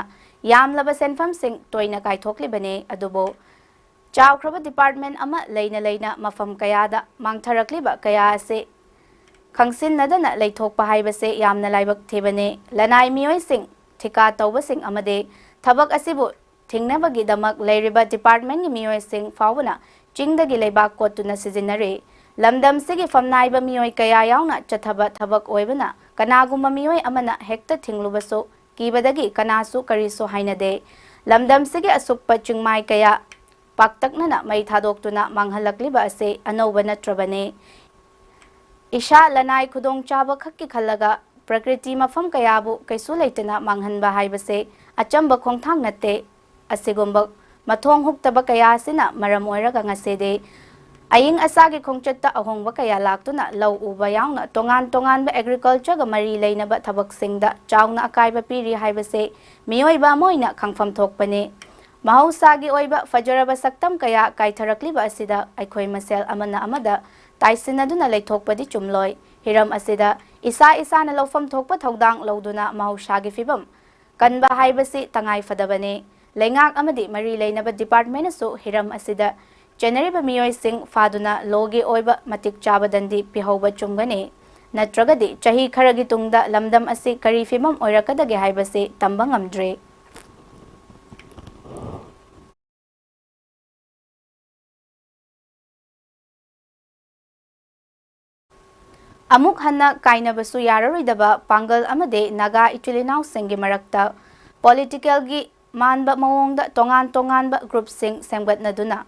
ꯌꯥꯝꯂꯕ ꯁꯦꯟꯐꯝꯁꯤꯡ ꯇꯣꯏꯅ ꯀꯥꯏꯊꯣꯛꯂꯤꯕꯅꯤ꯫ ꯑꯗꯨꯕꯨ ꯆꯥꯎꯈ꯭ꯔꯕ department ꯑꯃ ꯂꯩꯅ ꯂꯩꯅ ꯃꯐꯝ ꯀꯌꯥꯗ ꯃꯥꯡꯊꯔꯛꯂꯤꯕ ꯀꯌꯥ ꯑꯁꯤ ꯈꯪꯁꯤꯟꯅꯗꯅ ꯂꯩꯊꯣꯛꯄ ꯍꯥꯏꯕꯁꯦ ꯌꯥꯝꯅ ꯂꯥꯏꯕꯛ ꯊꯤꯕꯅꯤ꯫ ꯂꯅꯥꯏ ꯃꯤꯑꯣꯏꯁꯤꯡ, ꯊꯤꯀꯥ ꯇꯧꯕꯁꯤꯡ ꯑꯃꯗꯤ ꯊꯕꯛ ꯑꯁꯤꯕꯨ ꯊꯤꯡꯅꯕꯒꯤꯗꯃꯛ ꯂꯩꯔꯤꯕ departmentꯀꯤ ꯃꯤꯑꯣꯏꯁꯤꯡ ꯐꯥꯎꯕꯅ ꯆꯤꯡꯗꯒꯤ ꯂꯩꯕꯥꯛ ꯀꯣꯠꯇꯨꯅ ꯁꯤꯖꯤꯟꯅꯔꯤ꯫ ꯂꯝꯗꯝꯁꯤꯒꯤ ꯐꯝꯅꯥꯏꯕ ꯃꯤꯑꯣꯏ ꯀꯌꯥ ꯌꯥꯎꯅ ꯆꯠꯊꯕ ꯊꯕꯛ ꯑꯣꯏꯕꯅ ꯀꯅꯥꯒꯨꯝꯕ ꯃꯤꯑꯣꯏ ꯑꯃꯅ ꯍꯦꯛꯇ ꯊꯤꯡꯂꯨꯕꯁꯨ ꯀꯤꯕꯗꯒꯤ ꯀꯅꯥꯁꯨ ꯀꯔꯤꯁꯨ ꯍꯥꯏꯅꯗꯦ꯫ ꯂꯝꯗꯝꯁꯤꯒꯤ ꯑꯁꯨꯛꯄ ꯆꯤꯡꯃꯥꯏ ꯀꯌꯥ ꯄꯥꯛꯇꯛꯅꯅ ꯃꯩ ꯊꯥꯗꯣꯛꯇꯨꯅ ꯃꯥꯡꯍꯜꯂꯛꯂꯤꯕ ꯑꯁꯤ ꯑꯅꯧꯕ ꯅꯠꯇ꯭ꯔꯕꯅꯤ꯫ ꯏꯁꯥ ꯂꯅꯥꯏ ꯈꯨꯗꯣꯡꯆꯥꯕ ꯈꯛꯀꯤ ꯈꯜꯂꯒ ꯄ꯭ꯔꯀ꯭ꯔꯤꯇꯤ ꯃꯐꯝ ꯀꯌꯥꯕꯨ ꯀꯩꯁꯨ ꯂꯩꯇꯅ ꯃꯥꯡꯍꯟꯕ ꯍꯥꯏꯕꯁꯦ ꯑꯆꯝꯕ ꯈꯣꯡꯊꯥꯡ ꯅꯠꯇꯦ꯫ ꯑꯁꯤꯒꯨꯝꯕ ꯃꯊꯣꯡ ꯍꯨꯛꯇꯕ ꯀꯌꯥ ꯑꯁꯤꯅ ꯃꯔꯝ ꯑꯣꯏꯔꯒ ꯉꯁꯤꯗꯤ ꯑꯏꯪ ꯑꯁꯥꯒꯤ ꯈꯣꯡꯆꯠꯇ ꯑꯍꯣꯡꯕ ꯀꯌꯥ ꯂꯥꯛꯇꯨꯅ ꯂꯧ ꯎꯕ ꯌꯥꯎꯅ ꯇꯣꯉꯥꯟ ꯇꯣꯉꯥꯟꯕ agricultureꯒ ꯃꯔꯤ ꯂꯩꯅꯕ ꯊꯕꯛꯁꯤꯡꯗ ꯆꯥꯎꯅ ꯑꯀꯥꯏꯕ ꯄꯤꯔꯤ ꯍꯥꯏꯕꯁꯦ ꯃꯤꯑꯣꯏꯕ ꯑꯃ ꯑꯣꯏꯅ ꯈꯪꯐꯝ ꯊꯣꯛꯄꯅꯤ꯫ ꯃꯍꯧꯁꯥꯒꯤ ꯑꯣꯏꯕ ꯐꯖꯔꯕ ꯁꯛꯇꯝ ꯀꯌꯥ ꯀꯥꯏꯊꯔꯛꯂꯤꯕ ꯑꯁꯤꯗ ꯑꯩꯈꯣꯏ ꯃꯁꯦꯜ ꯑꯃꯅ ꯑꯃꯗ ꯇꯥꯏꯁꯤꯟꯅꯗꯨꯅ ꯂꯩꯊꯣꯛꯄꯗꯤ ꯆꯨꯝꯂꯣꯏ꯫ ꯍꯤꯔꯝ ꯑꯁꯤꯗ ꯏꯁꯥ ꯏꯁꯥꯅ ꯂꯧꯐꯝ ꯊꯣꯛꯄ ꯊꯧꯗꯥꯡ ꯂꯧꯗꯨꯅ ꯃꯍꯧꯁꯥꯒꯤ ꯐꯤꯕꯝ ꯀꯟꯕ ꯍꯥꯏꯕꯁꯤ ꯇꯉꯥꯏ ꯐꯗꯕꯅꯤ꯫ ꯂꯩꯉꯥꯛ ꯑꯃꯗꯤ ꯃꯔꯤ ꯂꯩꯅꯕ departmentꯅꯁꯨ ꯍꯤꯔꯝ ꯑꯁꯤꯗ ꯆꯦꯟꯅꯔꯤꯕ ꯃꯤꯑꯣꯏꯁꯤꯡ ꯐꯥꯗꯨꯅ lawꯒꯤ ꯑꯣꯏꯕ ꯃꯇꯤꯛ ꯆꯥꯕ ꯗꯟꯗꯤ ꯄꯤꯍꯧꯕ ꯆꯨꯝꯒꯅꯤ꯫ ꯅꯠꯇ꯭ꯔꯒꯗꯤ ꯆꯍꯤ ꯈꯔꯒꯤ ꯇꯨꯡꯗ ꯂꯝꯗꯝ ꯑꯁꯤ ꯀꯔꯤ ꯐꯤꯕꯝ ꯑꯣꯏꯔꯛꯀꯗꯒꯦ ꯍꯥꯏꯕꯁꯤ ꯇꯝꯕ ꯉꯝꯗ꯭ꯔꯤ꯫ ꯑꯃꯨꯛ ꯍꯟꯅ ꯀꯥꯏꯅꯕꯁꯨ ꯌꯥꯔꯔꯣꯏꯗꯕ ꯄꯥꯡꯒꯜ ꯑꯃꯗꯤ ꯅꯥꯒꯥ ꯏꯆꯤꯜ ꯏꯅꯥꯎꯁꯤꯡꯒꯤ ꯃꯔꯛꯇ politicalꯒꯤ ꯃꯥꯟꯕ ꯃꯑꯣꯡꯗ ꯇꯣꯉꯥꯟ ꯇꯣꯉꯥꯟꯕ groupꯁꯤꯡ ꯁꯦꯝꯒꯠꯅꯗꯨꯅ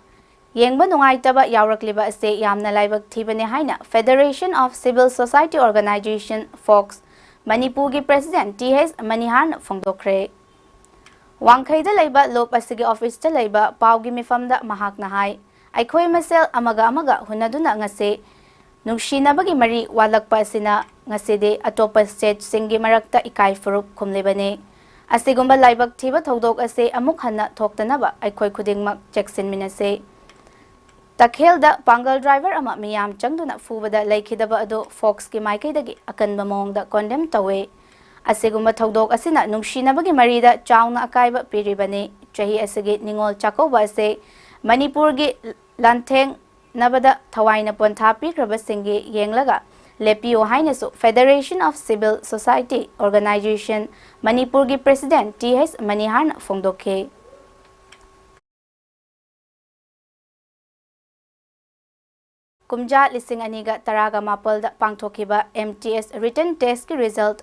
ꯌꯦꯡꯕ ꯅꯨꯡꯉꯥꯏꯇꯕ ꯌꯥꯎꯔꯛꯂꯤꯕ ꯑꯁꯤ ꯌꯥꯝꯅ ꯂꯥꯏꯕꯛ ꯊꯤꯕꯅꯤ ꯍꯥꯏꯅ Federation of Civil Society Organisation, FOCS, ꯃꯅꯤꯄꯨꯔꯒꯤ president ꯇꯤ ꯑꯩꯆ ꯃꯅꯤꯍꯥꯔꯅ ꯐꯣꯡꯗꯣꯛꯈ꯭ꯔꯦ꯫ ꯋꯥꯡꯈꯩꯗ ꯂꯩꯕ ꯂꯣꯞ ꯑꯁꯤꯒꯤ officeꯇ ꯂꯩꯕ ꯄꯥꯎꯒꯤ ꯃꯤꯐꯝꯗ ꯃꯍꯥꯛꯅ ꯍꯥꯏ, ꯑꯩꯈꯣꯏ ꯃꯁꯦꯜ ꯑꯃꯒ ꯑꯃꯒ ꯍꯨꯟꯅꯗꯨꯅ ꯉꯁꯤ ꯅꯨꯡꯁꯤꯅꯕꯒꯤ ꯃꯔꯤ ꯋꯥꯠꯂꯛꯄ ꯑꯁꯤꯅ ꯉꯁꯤꯗꯤ ꯑꯇꯣꯞꯄ stateꯁꯤꯡꯒꯤ ꯃꯔꯛꯇ ꯏꯀꯥꯏ ꯐꯨꯔꯨꯞ ꯈꯨꯝꯂꯤꯕꯅꯤ꯫ ꯑꯁꯤꯒꯨꯝꯕ ꯂꯥꯏꯕꯛ ꯊꯤꯕ ꯊꯧꯗꯣꯛ ꯑꯁꯤ ꯑꯃꯨꯛ ꯍꯟꯅ ꯊꯣꯛꯇꯅꯕ ꯑꯩꯈꯣꯏ ꯈꯨꯗꯤꯡꯃꯛ ꯆꯦꯛꯁꯤꯟꯃꯤꯟꯅꯁꯤ꯫ ꯇꯈꯦꯜꯗ ꯄꯥꯡꯒꯜ driver ꯑꯃ ꯃꯤꯌꯥꯝ ꯆꯪꯗꯨꯅ ꯐꯨꯕꯗ ꯂꯩꯈꯤꯗꯕ ꯑꯗꯨ FOCSꯀꯤ ꯃꯥꯏꯀꯩꯗꯒꯤ ꯑꯀꯟꯕ ꯃꯑꯣꯡꯗ condemn ꯇꯧꯏ꯫ ꯑꯁꯤꯒꯨꯝꯕ ꯊꯧꯗꯣꯛ ꯑꯁꯤꯅ ꯅꯨꯡꯁꯤꯅꯕꯒꯤ ꯃꯔꯤꯗ ꯆꯥꯎꯅ ꯑꯀꯥꯏꯕ ꯄꯤꯔꯤꯕꯅꯤ꯫ ꯆꯍꯤ ꯑꯁꯤꯒꯤ ꯅꯤꯉꯣꯜ ꯆꯥꯛꯀꯧꯕ ꯑꯁꯤ ꯃꯅꯤꯄꯨꯔꯒꯤ ꯂꯥꯟꯊꯦꯡꯅꯕꯗ ꯊꯋꯥꯏꯅ ꯄꯣꯟꯊꯥ ꯄꯤꯈ꯭ꯔꯕꯁꯤꯡꯒꯤ ꯌꯦꯡꯂꯒ ꯂꯦꯞꯄꯤꯌꯨ ꯍꯥꯏꯅꯁꯨ Federation of Civil Society Organisation, ꯃꯅꯤꯄꯨꯔꯒꯤ president ꯇꯤ ꯑꯩꯆ ꯃꯅꯤꯍꯥꯔꯅ ꯐꯣꯡꯗꯣꯛꯈꯤ꯫ ꯀꯨꯝꯖꯥ ꯂꯤꯁꯤꯡ ꯑꯅꯤꯒ ꯇꯔꯥꯒ ꯃꯥꯄꯜꯗ ꯄꯥꯡꯊꯣꯛꯈꯤꯕ M T S written test ꯀꯤ result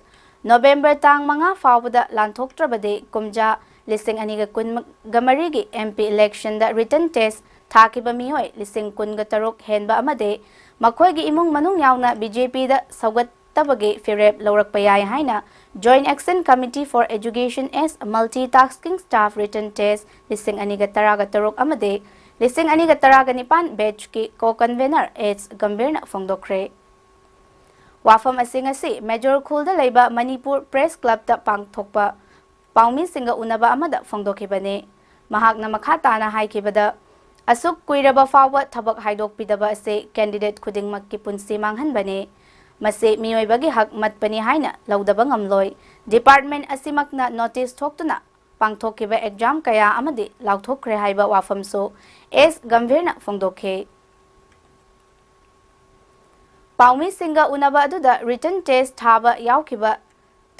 November ꯇꯥꯡ ꯃꯉꯥ ꯐꯥꯎꯕꯗ ꯂꯥꯟꯊꯣꯛꯇ꯭ꯔꯕꯗꯤ ꯀꯨꯝꯖꯥ ꯂꯤꯁꯤꯡ ꯑꯅꯤꯒ ꯀꯨꯟꯒ ꯃꯔꯤꯒꯤ M P election ꯗ written test ꯊꯥꯈꯤꯕ ꯃꯤꯑꯣꯏ ꯂꯤꯁꯤꯡ ꯀꯨꯟꯒ ꯇꯔꯨꯛ ꯍꯦꯟꯕ ꯑꯃꯗꯤ ꯃꯈꯣꯏꯒꯤ ꯏꯃꯨꯡ ꯃꯅꯨꯡ ꯌꯥꯎꯅ B J P ꯗ ꯁꯧꯒꯠꯇꯕꯒꯤ ꯐꯤꯔꯦꯞ ꯂꯧꯔꯛꯄ ꯌꯥꯏ ꯍꯥꯏꯅ Joint Action Committee for Education as Multitasking Staff written test ꯂꯤꯁꯤꯡ ꯑꯅꯤꯒ ꯇꯔꯥꯒ ꯇꯔꯨꯛ ꯑꯃꯗꯤ ꯂꯤꯁꯤꯡ ꯑꯅꯤꯒ ꯇꯔꯥꯒ ꯅꯤꯄꯥꯟ batch ꯀꯤ co-convenor H ꯒꯝꯚꯤꯔꯅ ꯐꯣꯡꯗꯣꯛꯈ꯭ꯔꯦ꯫ ꯋꯥꯐꯝ ꯑꯁꯤ ꯉꯁꯤ ꯃꯦꯖꯣꯔ ꯈꯨꯜꯗ ꯂꯩꯕ ꯃꯅꯤꯄꯨꯔ Press Club ꯇ ꯄꯥꯡꯊꯣꯛꯄ ꯄꯥꯎꯃꯤꯁꯤꯡꯒ ꯎꯅꯕ ꯑꯃꯗ ꯐꯣꯡꯗꯣꯛꯈꯤꯕꯅꯤ꯫ ꯃꯍꯥꯛꯅ ꯃꯈꯥ ꯇꯥꯅ ꯍꯥꯏꯈꯤꯕꯗ, ꯑꯁꯨꯛ ꯀꯨꯏꯔꯕ ꯐꯥꯎꯕ ꯊꯕꯛ ꯍꯥꯏꯗꯣꯛꯄꯤꯗꯕ ꯑꯁꯤ candidate ꯈꯨꯗꯤꯡꯃꯛꯀꯤ ꯄꯨꯟꯁꯤ ꯃꯥꯡꯍꯟꯕꯅꯤ꯫ ꯃꯁꯤ ꯃꯤꯑꯣꯏꯕꯒꯤ ꯍꯛ ꯃꯠꯄꯅꯤ ꯍꯥꯏꯅ ꯂꯧꯗꯕ ꯉꯝꯂꯣꯏ꯫ Department ꯑꯁꯤꯃꯛꯅ notice ꯊꯣꯛꯇꯨꯅ ꯄꯥꯡꯊꯣꯛꯈꯤꯕ exam ꯀꯌꯥ ꯑꯃꯗꯤ ꯂꯥꯎꯊꯣꯛꯈ꯭ꯔꯦ ꯍꯥꯏꯕ ꯋꯥꯐꯝꯁꯨ H ꯒꯝꯚꯤꯔꯅ ꯐꯣꯡꯗꯣꯛꯈꯤ꯫ ꯄꯥꯎꯃꯤꯁꯤꯡꯒ ꯎꯅꯕ ꯑꯗꯨꯗ written test ꯊꯥꯕ ꯌꯥꯎꯈꯤꯕ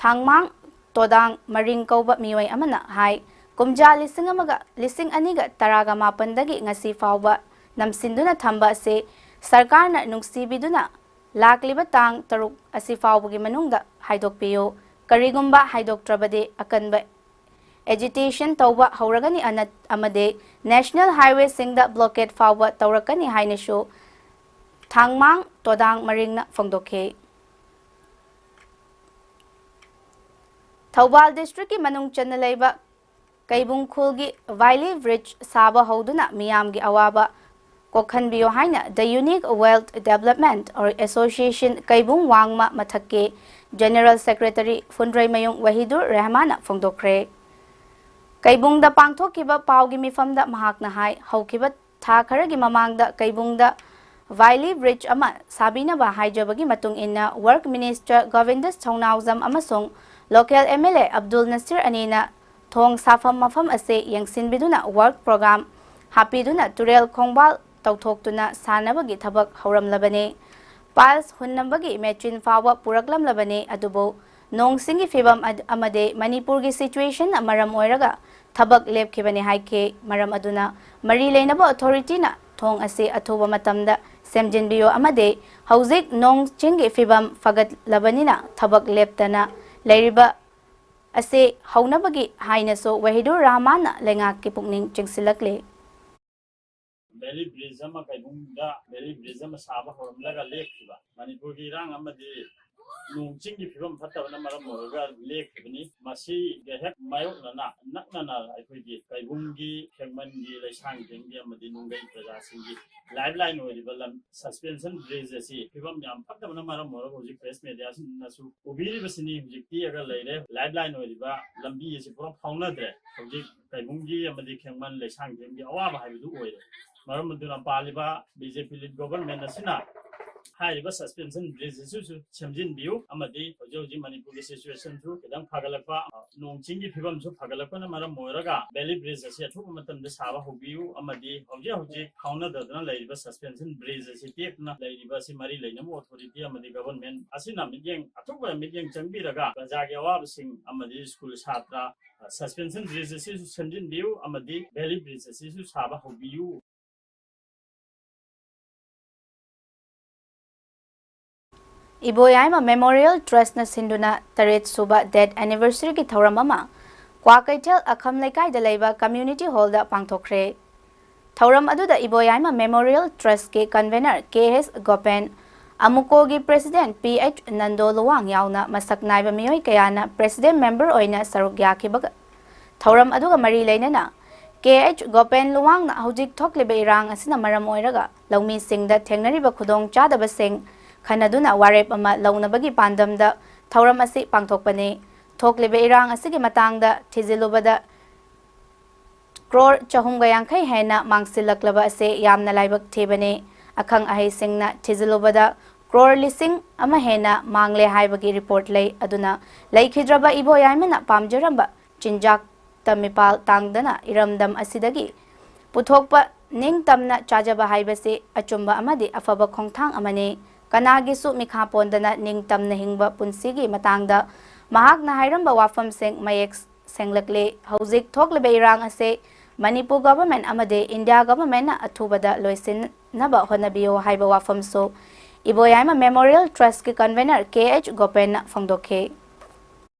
ꯊꯥꯡꯃꯥꯡ ꯇꯣꯗꯥꯡ ꯃꯔꯤꯡ ꯀꯧꯕ ꯃꯤꯑꯣꯏ ꯑꯃꯅ ꯍꯥꯏ, ꯀꯨꯝꯖꯥ ꯂꯤꯁꯤꯡ ꯑꯃꯒ, ꯂꯤꯁꯤꯡ ꯑꯅꯤꯒ ꯇꯔꯥꯒ ꯃꯥꯄꯟꯗꯒꯤ ꯉꯁꯤ ꯐꯥꯎꯕ ꯅꯝꯁꯤꯟꯗꯨꯅ ꯊꯝꯕ ꯑꯁꯤ ꯁꯔꯀꯥꯔꯅ ꯅꯨꯡꯁꯤꯕꯤꯗꯨꯅ ꯂꯥꯛꯂꯤꯕ ꯇꯥꯡ ꯇꯔꯨꯛ ꯑꯁꯤ ꯐꯥꯎꯕꯒꯤ ꯃꯅꯨꯡꯗ ꯍꯥꯏꯗꯣꯛꯄꯤꯌꯨ꯫ ꯀꯔꯤꯒꯨꯝꯕ ꯍꯥꯏꯗꯣꯛꯇ꯭ꯔꯕꯗꯤ ꯑꯀꯟꯕ agitation ꯇꯧꯕ ꯍꯧꯔꯒꯅꯤ ꯑꯅ-, ꯑꯃꯗꯤ National Highway ꯁꯤꯡꯗ blockade ꯐꯥꯎꯕ ꯇꯧꯔꯛꯀꯅꯤ ꯍꯥꯏꯅꯁꯨ ꯊꯥꯡꯃꯥꯡ ꯇꯣꯗꯥꯡ ꯃꯔꯤꯡꯅ ꯐꯣꯡꯗꯣꯛꯈꯤ꯫ ꯊꯧꯕꯥꯜ district ꯀꯤ ꯃꯅꯨꯡ ꯆꯟꯅ ꯂꯩꯕ ꯀꯩꯕꯨꯡ ꯈꯨꯜꯒꯤ Vaili Bridge ꯁꯥꯕ ꯍꯧꯗꯨꯅ ꯃꯤꯌꯥꯝꯒꯤ ꯑꯋꯥꯕ ꯀꯣꯛꯍꯟꯕꯤꯌꯨ ꯍꯥꯏꯅ The Unique Wealth Development Association ꯀꯩꯕꯨꯡ ꯋꯥꯡꯃ ꯃꯊꯛꯀꯤ General Secretary ꯐꯨꯟꯗ꯭ꯔꯩꯃꯌꯨꯝ ꯋꯥꯍꯤꯗꯨꯔ ꯔꯦꯍꯃꯥꯟꯅ ꯐꯣꯡꯗꯣꯛꯈ꯭ꯔꯦ꯫ ꯀꯩꯕꯨꯡꯗ ꯄꯥꯡꯊꯣꯛꯈꯤꯕ ꯄꯥꯎꯒꯤ ꯃꯤꯐꯝꯗ ꯃꯍꯥꯛꯅ ꯍꯥꯏ, ꯍꯧꯈꯤꯕ ꯊꯥ ꯈꯔꯒꯤ ꯃꯃꯥꯡꯗ ꯀꯩꯕꯨꯡꯗ Vaili Bridge ꯑꯃ ꯁꯥꯕꯤꯅꯕ ꯍꯥꯏꯖꯕꯒꯤ ꯃꯇꯨꯡ ꯏꯟꯅ Work Minister ꯒꯣꯕꯤꯟꯗ ꯁꯧꯅꯥꯎꯖꯝ ꯑꯃꯁꯨꯡ local M L A Abdul ꯅꯁꯤꯔ ꯑꯅꯤꯅ ꯊꯣꯡ ꯁꯥꯐꯝ ꯃꯐꯝ ꯑꯁꯤ ꯌꯦꯡꯁꯤꯟꯕꯤꯗꯨꯅ work program ꯍꯥꯞꯄꯤꯗꯨꯅ ꯇꯨꯔꯦꯜ ꯈꯣꯡꯕꯥꯜ ꯇꯧꯊꯣꯛꯇꯨꯅ ꯁꯥꯟꯅꯕꯒꯤ ꯊꯕꯛ ꯍꯧꯔꯝꯂꯕꯅꯤ꯫ Piles ꯍꯨꯟꯅꯕꯒꯤ machine ꯐꯥꯎꯕ ꯄꯨꯔꯛꯂꯝꯂꯕꯅꯤ, ꯑꯗꯨꯕꯨ ꯅꯣꯡ ꯁꯤꯡꯒꯤ ꯐꯤꯕꯝ ꯑꯗ-, ꯑꯃꯗꯤ ꯃꯅꯤꯄꯨꯔꯒꯤ situation ꯅ ꯃꯔꯝ ꯑꯣꯏꯔꯒ ꯊꯕꯛ ꯂꯦꯞꯈꯤꯕꯅꯤ ꯍꯥꯏꯈꯤ꯫ ꯃꯔꯝ ꯑꯗꯨꯅ ꯃꯔꯤ ꯂꯩꯅꯕ authority ꯅ ꯊꯣꯡ ꯑꯁꯤ ꯑꯊꯨꯕ ꯃꯇꯝꯗ ꯁꯦꯝꯖꯤꯟꯕꯤꯌꯨ ꯑꯃꯗꯤ ꯍꯧꯖꯤꯛ ꯅꯣꯡ ꯆꯤꯡꯒꯤ ꯐꯤꯕꯝ ꯐꯒꯠꯂꯕꯅꯤꯅ ꯊꯕꯛ ꯂꯦꯞꯇꯅ ꯂꯩꯔꯤꯕ ꯑꯁꯤ ꯍꯧꯅꯕꯒꯤ ꯍꯥꯏꯅꯁꯨ ꯋꯥꯍꯤꯗꯨꯔ ꯔꯍꯃꯥꯟꯅ ꯂꯩꯉꯥꯛꯀꯤ ꯄꯨꯛꯅꯤꯡ ꯆꯤꯡꯁꯤꯜꯂꯛꯂꯤ꯫ ꯚꯦꯂꯤ ꯕ꯭ꯔꯤꯖ ꯑꯃ ꯀꯩꯕꯨꯡꯗ ꯚꯦꯂꯤ ꯕ꯭ꯔꯤꯖ ꯑꯃ ꯁꯥꯕ ꯍꯧꯔꯝꯂꯒ ꯂꯦꯞꯈꯤꯕ ꯃꯅꯤꯄꯨꯔꯒꯤ ꯏꯔꯥꯡ ꯑꯃꯗꯤ ꯅꯣꯡ ꯆꯤꯡꯒꯤ ꯐꯤꯕꯝ ꯐꯠꯇꯕꯅ ꯃꯔꯝ ꯑꯣꯏꯔꯒ ꯂꯦꯞꯈꯤꯕꯅꯤ꯫ ꯃꯁꯤꯒ ꯍꯦꯛ ꯃꯥꯌꯣꯛꯅꯅ ꯅꯛꯅꯅ ꯑꯩꯈꯣꯏꯒꯤ ꯀꯩꯕꯨꯡꯒꯤ, ꯈꯦꯡꯃꯟꯒꯤ, ꯂꯩꯁꯥꯡꯊꯦꯝꯒꯤ ꯑꯃꯗꯤ ꯅꯨꯡꯒꯩ ꯄ꯭ꯔꯖꯥꯁꯤꯡꯒꯤ ꯂꯥꯏꯐ ꯂꯥꯏꯟ ꯑꯣꯏꯔꯤꯕ ꯂꯝ ꯁꯁꯄꯦꯟꯁꯟ ꯕ꯭ꯔꯤꯖ ꯑꯁꯤ ꯐꯤꯕꯝ ꯌꯥꯝ ꯐꯠꯇꯕꯅ ꯃꯔꯝ ꯑꯣꯏꯔꯒ ꯍꯧꯖꯤꯛ ꯄ꯭ꯔꯦꯁ ꯃꯦꯗꯤꯌꯥꯁꯤꯡꯅꯁꯨ ꯎꯕꯤꯔꯤꯕꯁꯤꯅꯤ꯫ ꯍꯧꯖꯤꯛ ꯇꯦꯛꯑꯒ ꯂꯩꯔꯦ꯫ ꯂꯥꯏꯐ ꯂꯥꯏꯟ ꯑꯣꯏꯔꯤꯕ ꯂꯝꯕꯤ ꯑꯁꯤ ꯄꯨꯔꯥ ꯐꯥꯎꯅꯗ꯭ꯔꯦ꯫ ꯍꯧꯖꯤꯛ ꯀꯩꯕꯨꯡꯒꯤ ꯑꯃꯗꯤ ꯈꯦꯡꯃꯟ ꯂꯩꯁꯥꯡꯊꯦꯝꯒꯤ ꯑꯋꯥꯕ ꯍꯥꯏꯕꯗꯨ ꯑꯣꯏꯔꯦ꯫ ꯃꯔꯝ ꯑꯗꯨꯅ ꯄꯥꯜꯂꯤꯕ ꯕꯤ ꯖꯦ ꯄꯤ ꯂꯤꯗ ꯒꯣꯚꯔꯟꯃꯦꯟ ꯑꯁꯤꯅ ꯍꯥꯏꯔꯤꯕ ꯁꯁꯄꯦꯟꯁꯟ ꯕ꯭ꯔꯤꯖ ꯑꯁꯤꯁꯨ ꯁꯦꯝꯖꯤꯟꯕꯤꯌꯨ ꯑꯃꯗꯤ ꯍꯧꯖꯤꯛ ꯍꯧꯖꯤꯛ ꯃꯅꯤꯄꯨꯔꯒꯤ ꯁꯤꯆꯨꯋꯦꯁꯟꯁꯨ ꯈꯤꯇꯪ ꯐꯒꯠꯂꯛꯄ, ꯑ, ꯅꯣꯡ ꯆꯤꯡꯒꯤ ꯐꯤꯕꯝꯁꯨ ꯐꯒꯠꯂꯛꯄꯅ ꯃꯔꯝ ꯑꯣꯏꯔꯒ ꯚꯦꯂꯤ ꯕ꯭ꯔꯤꯖ ꯑꯁꯤ ꯑꯊꯨꯕ ꯃꯇꯝꯗ ꯁꯥꯕ ꯍꯧꯕꯤꯌꯨ ꯑꯃꯗꯤ ꯍꯧꯖꯤꯛ ꯍꯧꯖꯤꯛ ꯐꯥꯎꯅꯗꯗꯨꯅ ꯂꯩꯔꯤꯕ ꯁꯁꯄꯦꯟꯁꯟ ꯕ꯭ꯔꯤꯖ ꯑꯁꯤ ꯇꯦꯛꯇꯨꯅ ꯂꯩꯔꯤꯕ ꯑꯁꯤ ꯃꯔꯤ ꯂꯩꯅꯕ ꯑꯣꯊꯣꯔꯤꯇꯤ ꯑꯃꯗꯤ ꯒꯚꯔꯟꯃꯦꯟ ꯑꯁꯤꯅ ꯃꯤꯠꯌꯦꯡ, ꯑꯊꯨꯕ ꯃꯤꯠꯌꯦꯡ ꯆꯪꯕꯤꯔꯒ ꯄ꯭ꯔꯖꯥꯒꯤ ꯑꯋꯥꯕꯁꯤꯡ ꯑꯃꯗꯤ ꯁ꯭ꯀꯨꯜ ꯁꯥꯇ꯭ꯔ, ꯑ, ꯁꯁꯄꯦꯟꯁꯟ ꯕ꯭ꯔꯤꯖ ꯑꯁꯤꯁꯨ ꯁꯦꯝꯖꯤꯟꯕꯤꯌꯨ ꯑꯃꯗꯤ ꯚꯦꯂꯤ ꯕ꯭ꯔꯤꯖ ꯑꯁꯤꯁꯨ ꯁꯥꯕ ꯍꯧꯕꯤꯌꯨ꯫ ꯏꯕꯣꯌꯥꯏꯃ ꯃꯦꯃꯣꯔꯤꯌꯦꯜ ꯇ꯭ꯔꯁꯅ ꯁꯤꯟꯗꯨꯅ ꯇꯔꯦꯠ ꯁꯨꯕ ꯗꯦꯠ ꯑꯦꯅꯤꯚꯔꯁꯔꯤꯒꯤ ꯊꯧꯔꯝ ꯑꯃ ꯀ꯭ꯋꯥꯀꯩꯊꯦꯜ ꯑꯈꯝ ꯂꯩꯀꯥꯏꯗ ꯂꯩꯕ ꯀꯝꯃ꯭ꯌꯨꯅꯤꯇꯤ ꯍꯣꯜꯗ ꯄꯥꯡꯊꯣꯛꯈ꯭ꯔꯦ꯫ ꯊꯧꯔꯝ ꯑꯗꯨꯗ ꯏꯕꯣꯌꯥꯏꯃ ꯃꯦꯃꯣꯔꯤꯌꯦꯜ ꯇ꯭ꯔꯁꯀꯤ ꯀꯟꯚꯦꯅꯔ ꯀꯦ ꯑꯦꯁ ꯒꯣꯄꯦꯟ, ꯑꯃꯨꯀꯣꯒꯤ president P H Nando Luwang ꯌꯥꯎꯅ ꯃꯁꯛ ꯅꯥꯏꯕ ꯃꯤꯑꯣꯏ ꯀꯌꯥꯅ ꯄ꯭ꯔꯦꯁꯤꯗꯦꯟꯠ ꯃꯦꯝꯕꯔ ꯑꯣꯏꯅ ꯁꯔꯨꯛ ꯌꯥꯈꯤꯕꯒ ꯊꯧꯔꯝ ꯑꯗꯨꯒ ꯃꯔꯤ ꯂꯩꯅꯅ ꯀꯦ ꯑꯩꯆ ꯒꯣꯄꯦꯟ ꯂꯨꯋꯥꯡꯅ ꯍꯧꯖꯤꯛ ꯊꯣꯛꯂꯤꯕ ꯏꯔꯥꯡ ꯑꯁꯤꯅ ꯃꯔꯝ ꯑꯣꯏꯔꯒ ꯂꯧꯃꯤꯁꯤꯡꯗ ꯊꯦꯡꯅꯔꯤꯕ ꯈꯨꯗꯣꯡꯆꯥꯗꯕꯁꯤꯡ ꯈꯟꯅꯗꯨꯅ ꯋꯥꯔꯦꯞ ꯑꯃ ꯂꯧꯅꯕꯒꯤ ꯄꯥꯟꯗꯝꯗ ꯊꯧꯔꯝ ꯑꯁꯤ ꯄꯥꯡꯊꯣꯛꯄꯅꯤ꯫ ꯊꯣꯛꯂꯤꯕ ꯏꯔꯥꯡ ꯑꯁꯤꯒꯤ ꯃꯇꯥꯡꯗ ꯊꯤꯖꯤꯜꯂꯨꯕꯗ ꯀ꯭ꯔꯣꯔ ꯆꯍꯨꯝꯒ ꯌꯥꯡꯈꯩ ꯍꯦꯟꯅ ꯃꯥꯡꯁꯤꯜꯂꯛꯂꯕ ꯑꯁꯤ ꯌꯥꯝꯅ ꯂꯥꯏꯕꯛ ꯊꯤꯕꯅꯤ꯫ ꯑꯈꯪ ꯑꯍꯩꯁꯤꯡꯅ ꯊꯤꯖꯤꯜꯂꯨꯕꯗ ꯀ꯭ꯔꯣꯔ ꯂꯤꯁꯤꯡ ꯑꯃ ꯍꯦꯟꯅ ꯃꯥꯡꯂꯦ ꯍꯥꯏꯕꯒꯤ ꯔꯤꯄꯣꯔꯠ ꯂꯩ꯫ ꯑꯗꯨꯅ ꯂꯩꯈꯤꯗ꯭ꯔꯕ ꯏꯕꯣꯌꯥꯏꯃꯅ ꯄꯥꯝꯖꯔꯝꯕ ꯆꯤꯟꯖꯥꯛꯇ ꯃꯤꯄꯥꯜ ꯇꯥꯡꯗꯅ ꯏꯔꯝꯗꯝ ꯑꯁꯤꯗꯒꯤ ꯄꯨꯊꯣꯛꯄ ꯅꯤꯡꯇꯝꯅ ꯆꯥꯖꯕ ꯍꯥꯏꯕꯁꯤ ꯑꯆꯨꯝꯕ ꯑꯃꯗꯤ ꯑꯐꯕ ꯈꯣꯡꯊꯥꯡ ꯑꯃꯅꯤ꯫ ꯀꯅꯥꯒꯤꯁꯨ ꯃꯤꯈꯥ ꯄꯣꯟꯗꯅ ꯅꯤꯡꯇꯝꯅ ꯍꯤꯡꯕ ꯄꯨꯟꯁꯤꯒꯤ ꯃꯇꯥꯡꯗ ꯃꯍꯥꯛꯅ ꯍꯥꯏꯔꯝꯕ ꯋꯥꯐꯝꯁꯤꯡ ꯃꯌꯦꯛ ꯁꯦꯡꯂꯛꯂꯤ꯫ ꯍꯧꯖꯤꯛ ꯊꯣꯛꯂꯤꯕ ꯏꯔꯥꯡ ꯑꯁꯤ ꯃꯅꯤꯄꯨꯔ ꯒꯚꯔꯟꯃꯦꯟꯠ ꯑꯃꯗꯤ ꯏꯟꯗꯤꯌꯥ ꯒꯚꯔꯟꯃꯦꯟꯠꯅ ꯑꯊꯨꯕꯗ ꯂꯣꯏꯁꯤꯟꯅꯕ ꯍꯣꯠꯅꯕꯤꯌꯨ ꯍꯥꯏꯕ ꯋꯥꯐꯝꯁꯨ ꯏꯕꯣꯌꯥꯏꯃ ꯃꯦꯃꯣꯔꯤꯌꯦꯜ ꯇ꯭ꯔꯁꯠꯀꯤ ꯀꯟꯚꯦꯅꯔ ꯀꯦ ꯑꯩꯆ ꯒꯣꯄꯦꯟꯅ ꯐꯣꯡꯗꯣꯛꯈꯤ꯫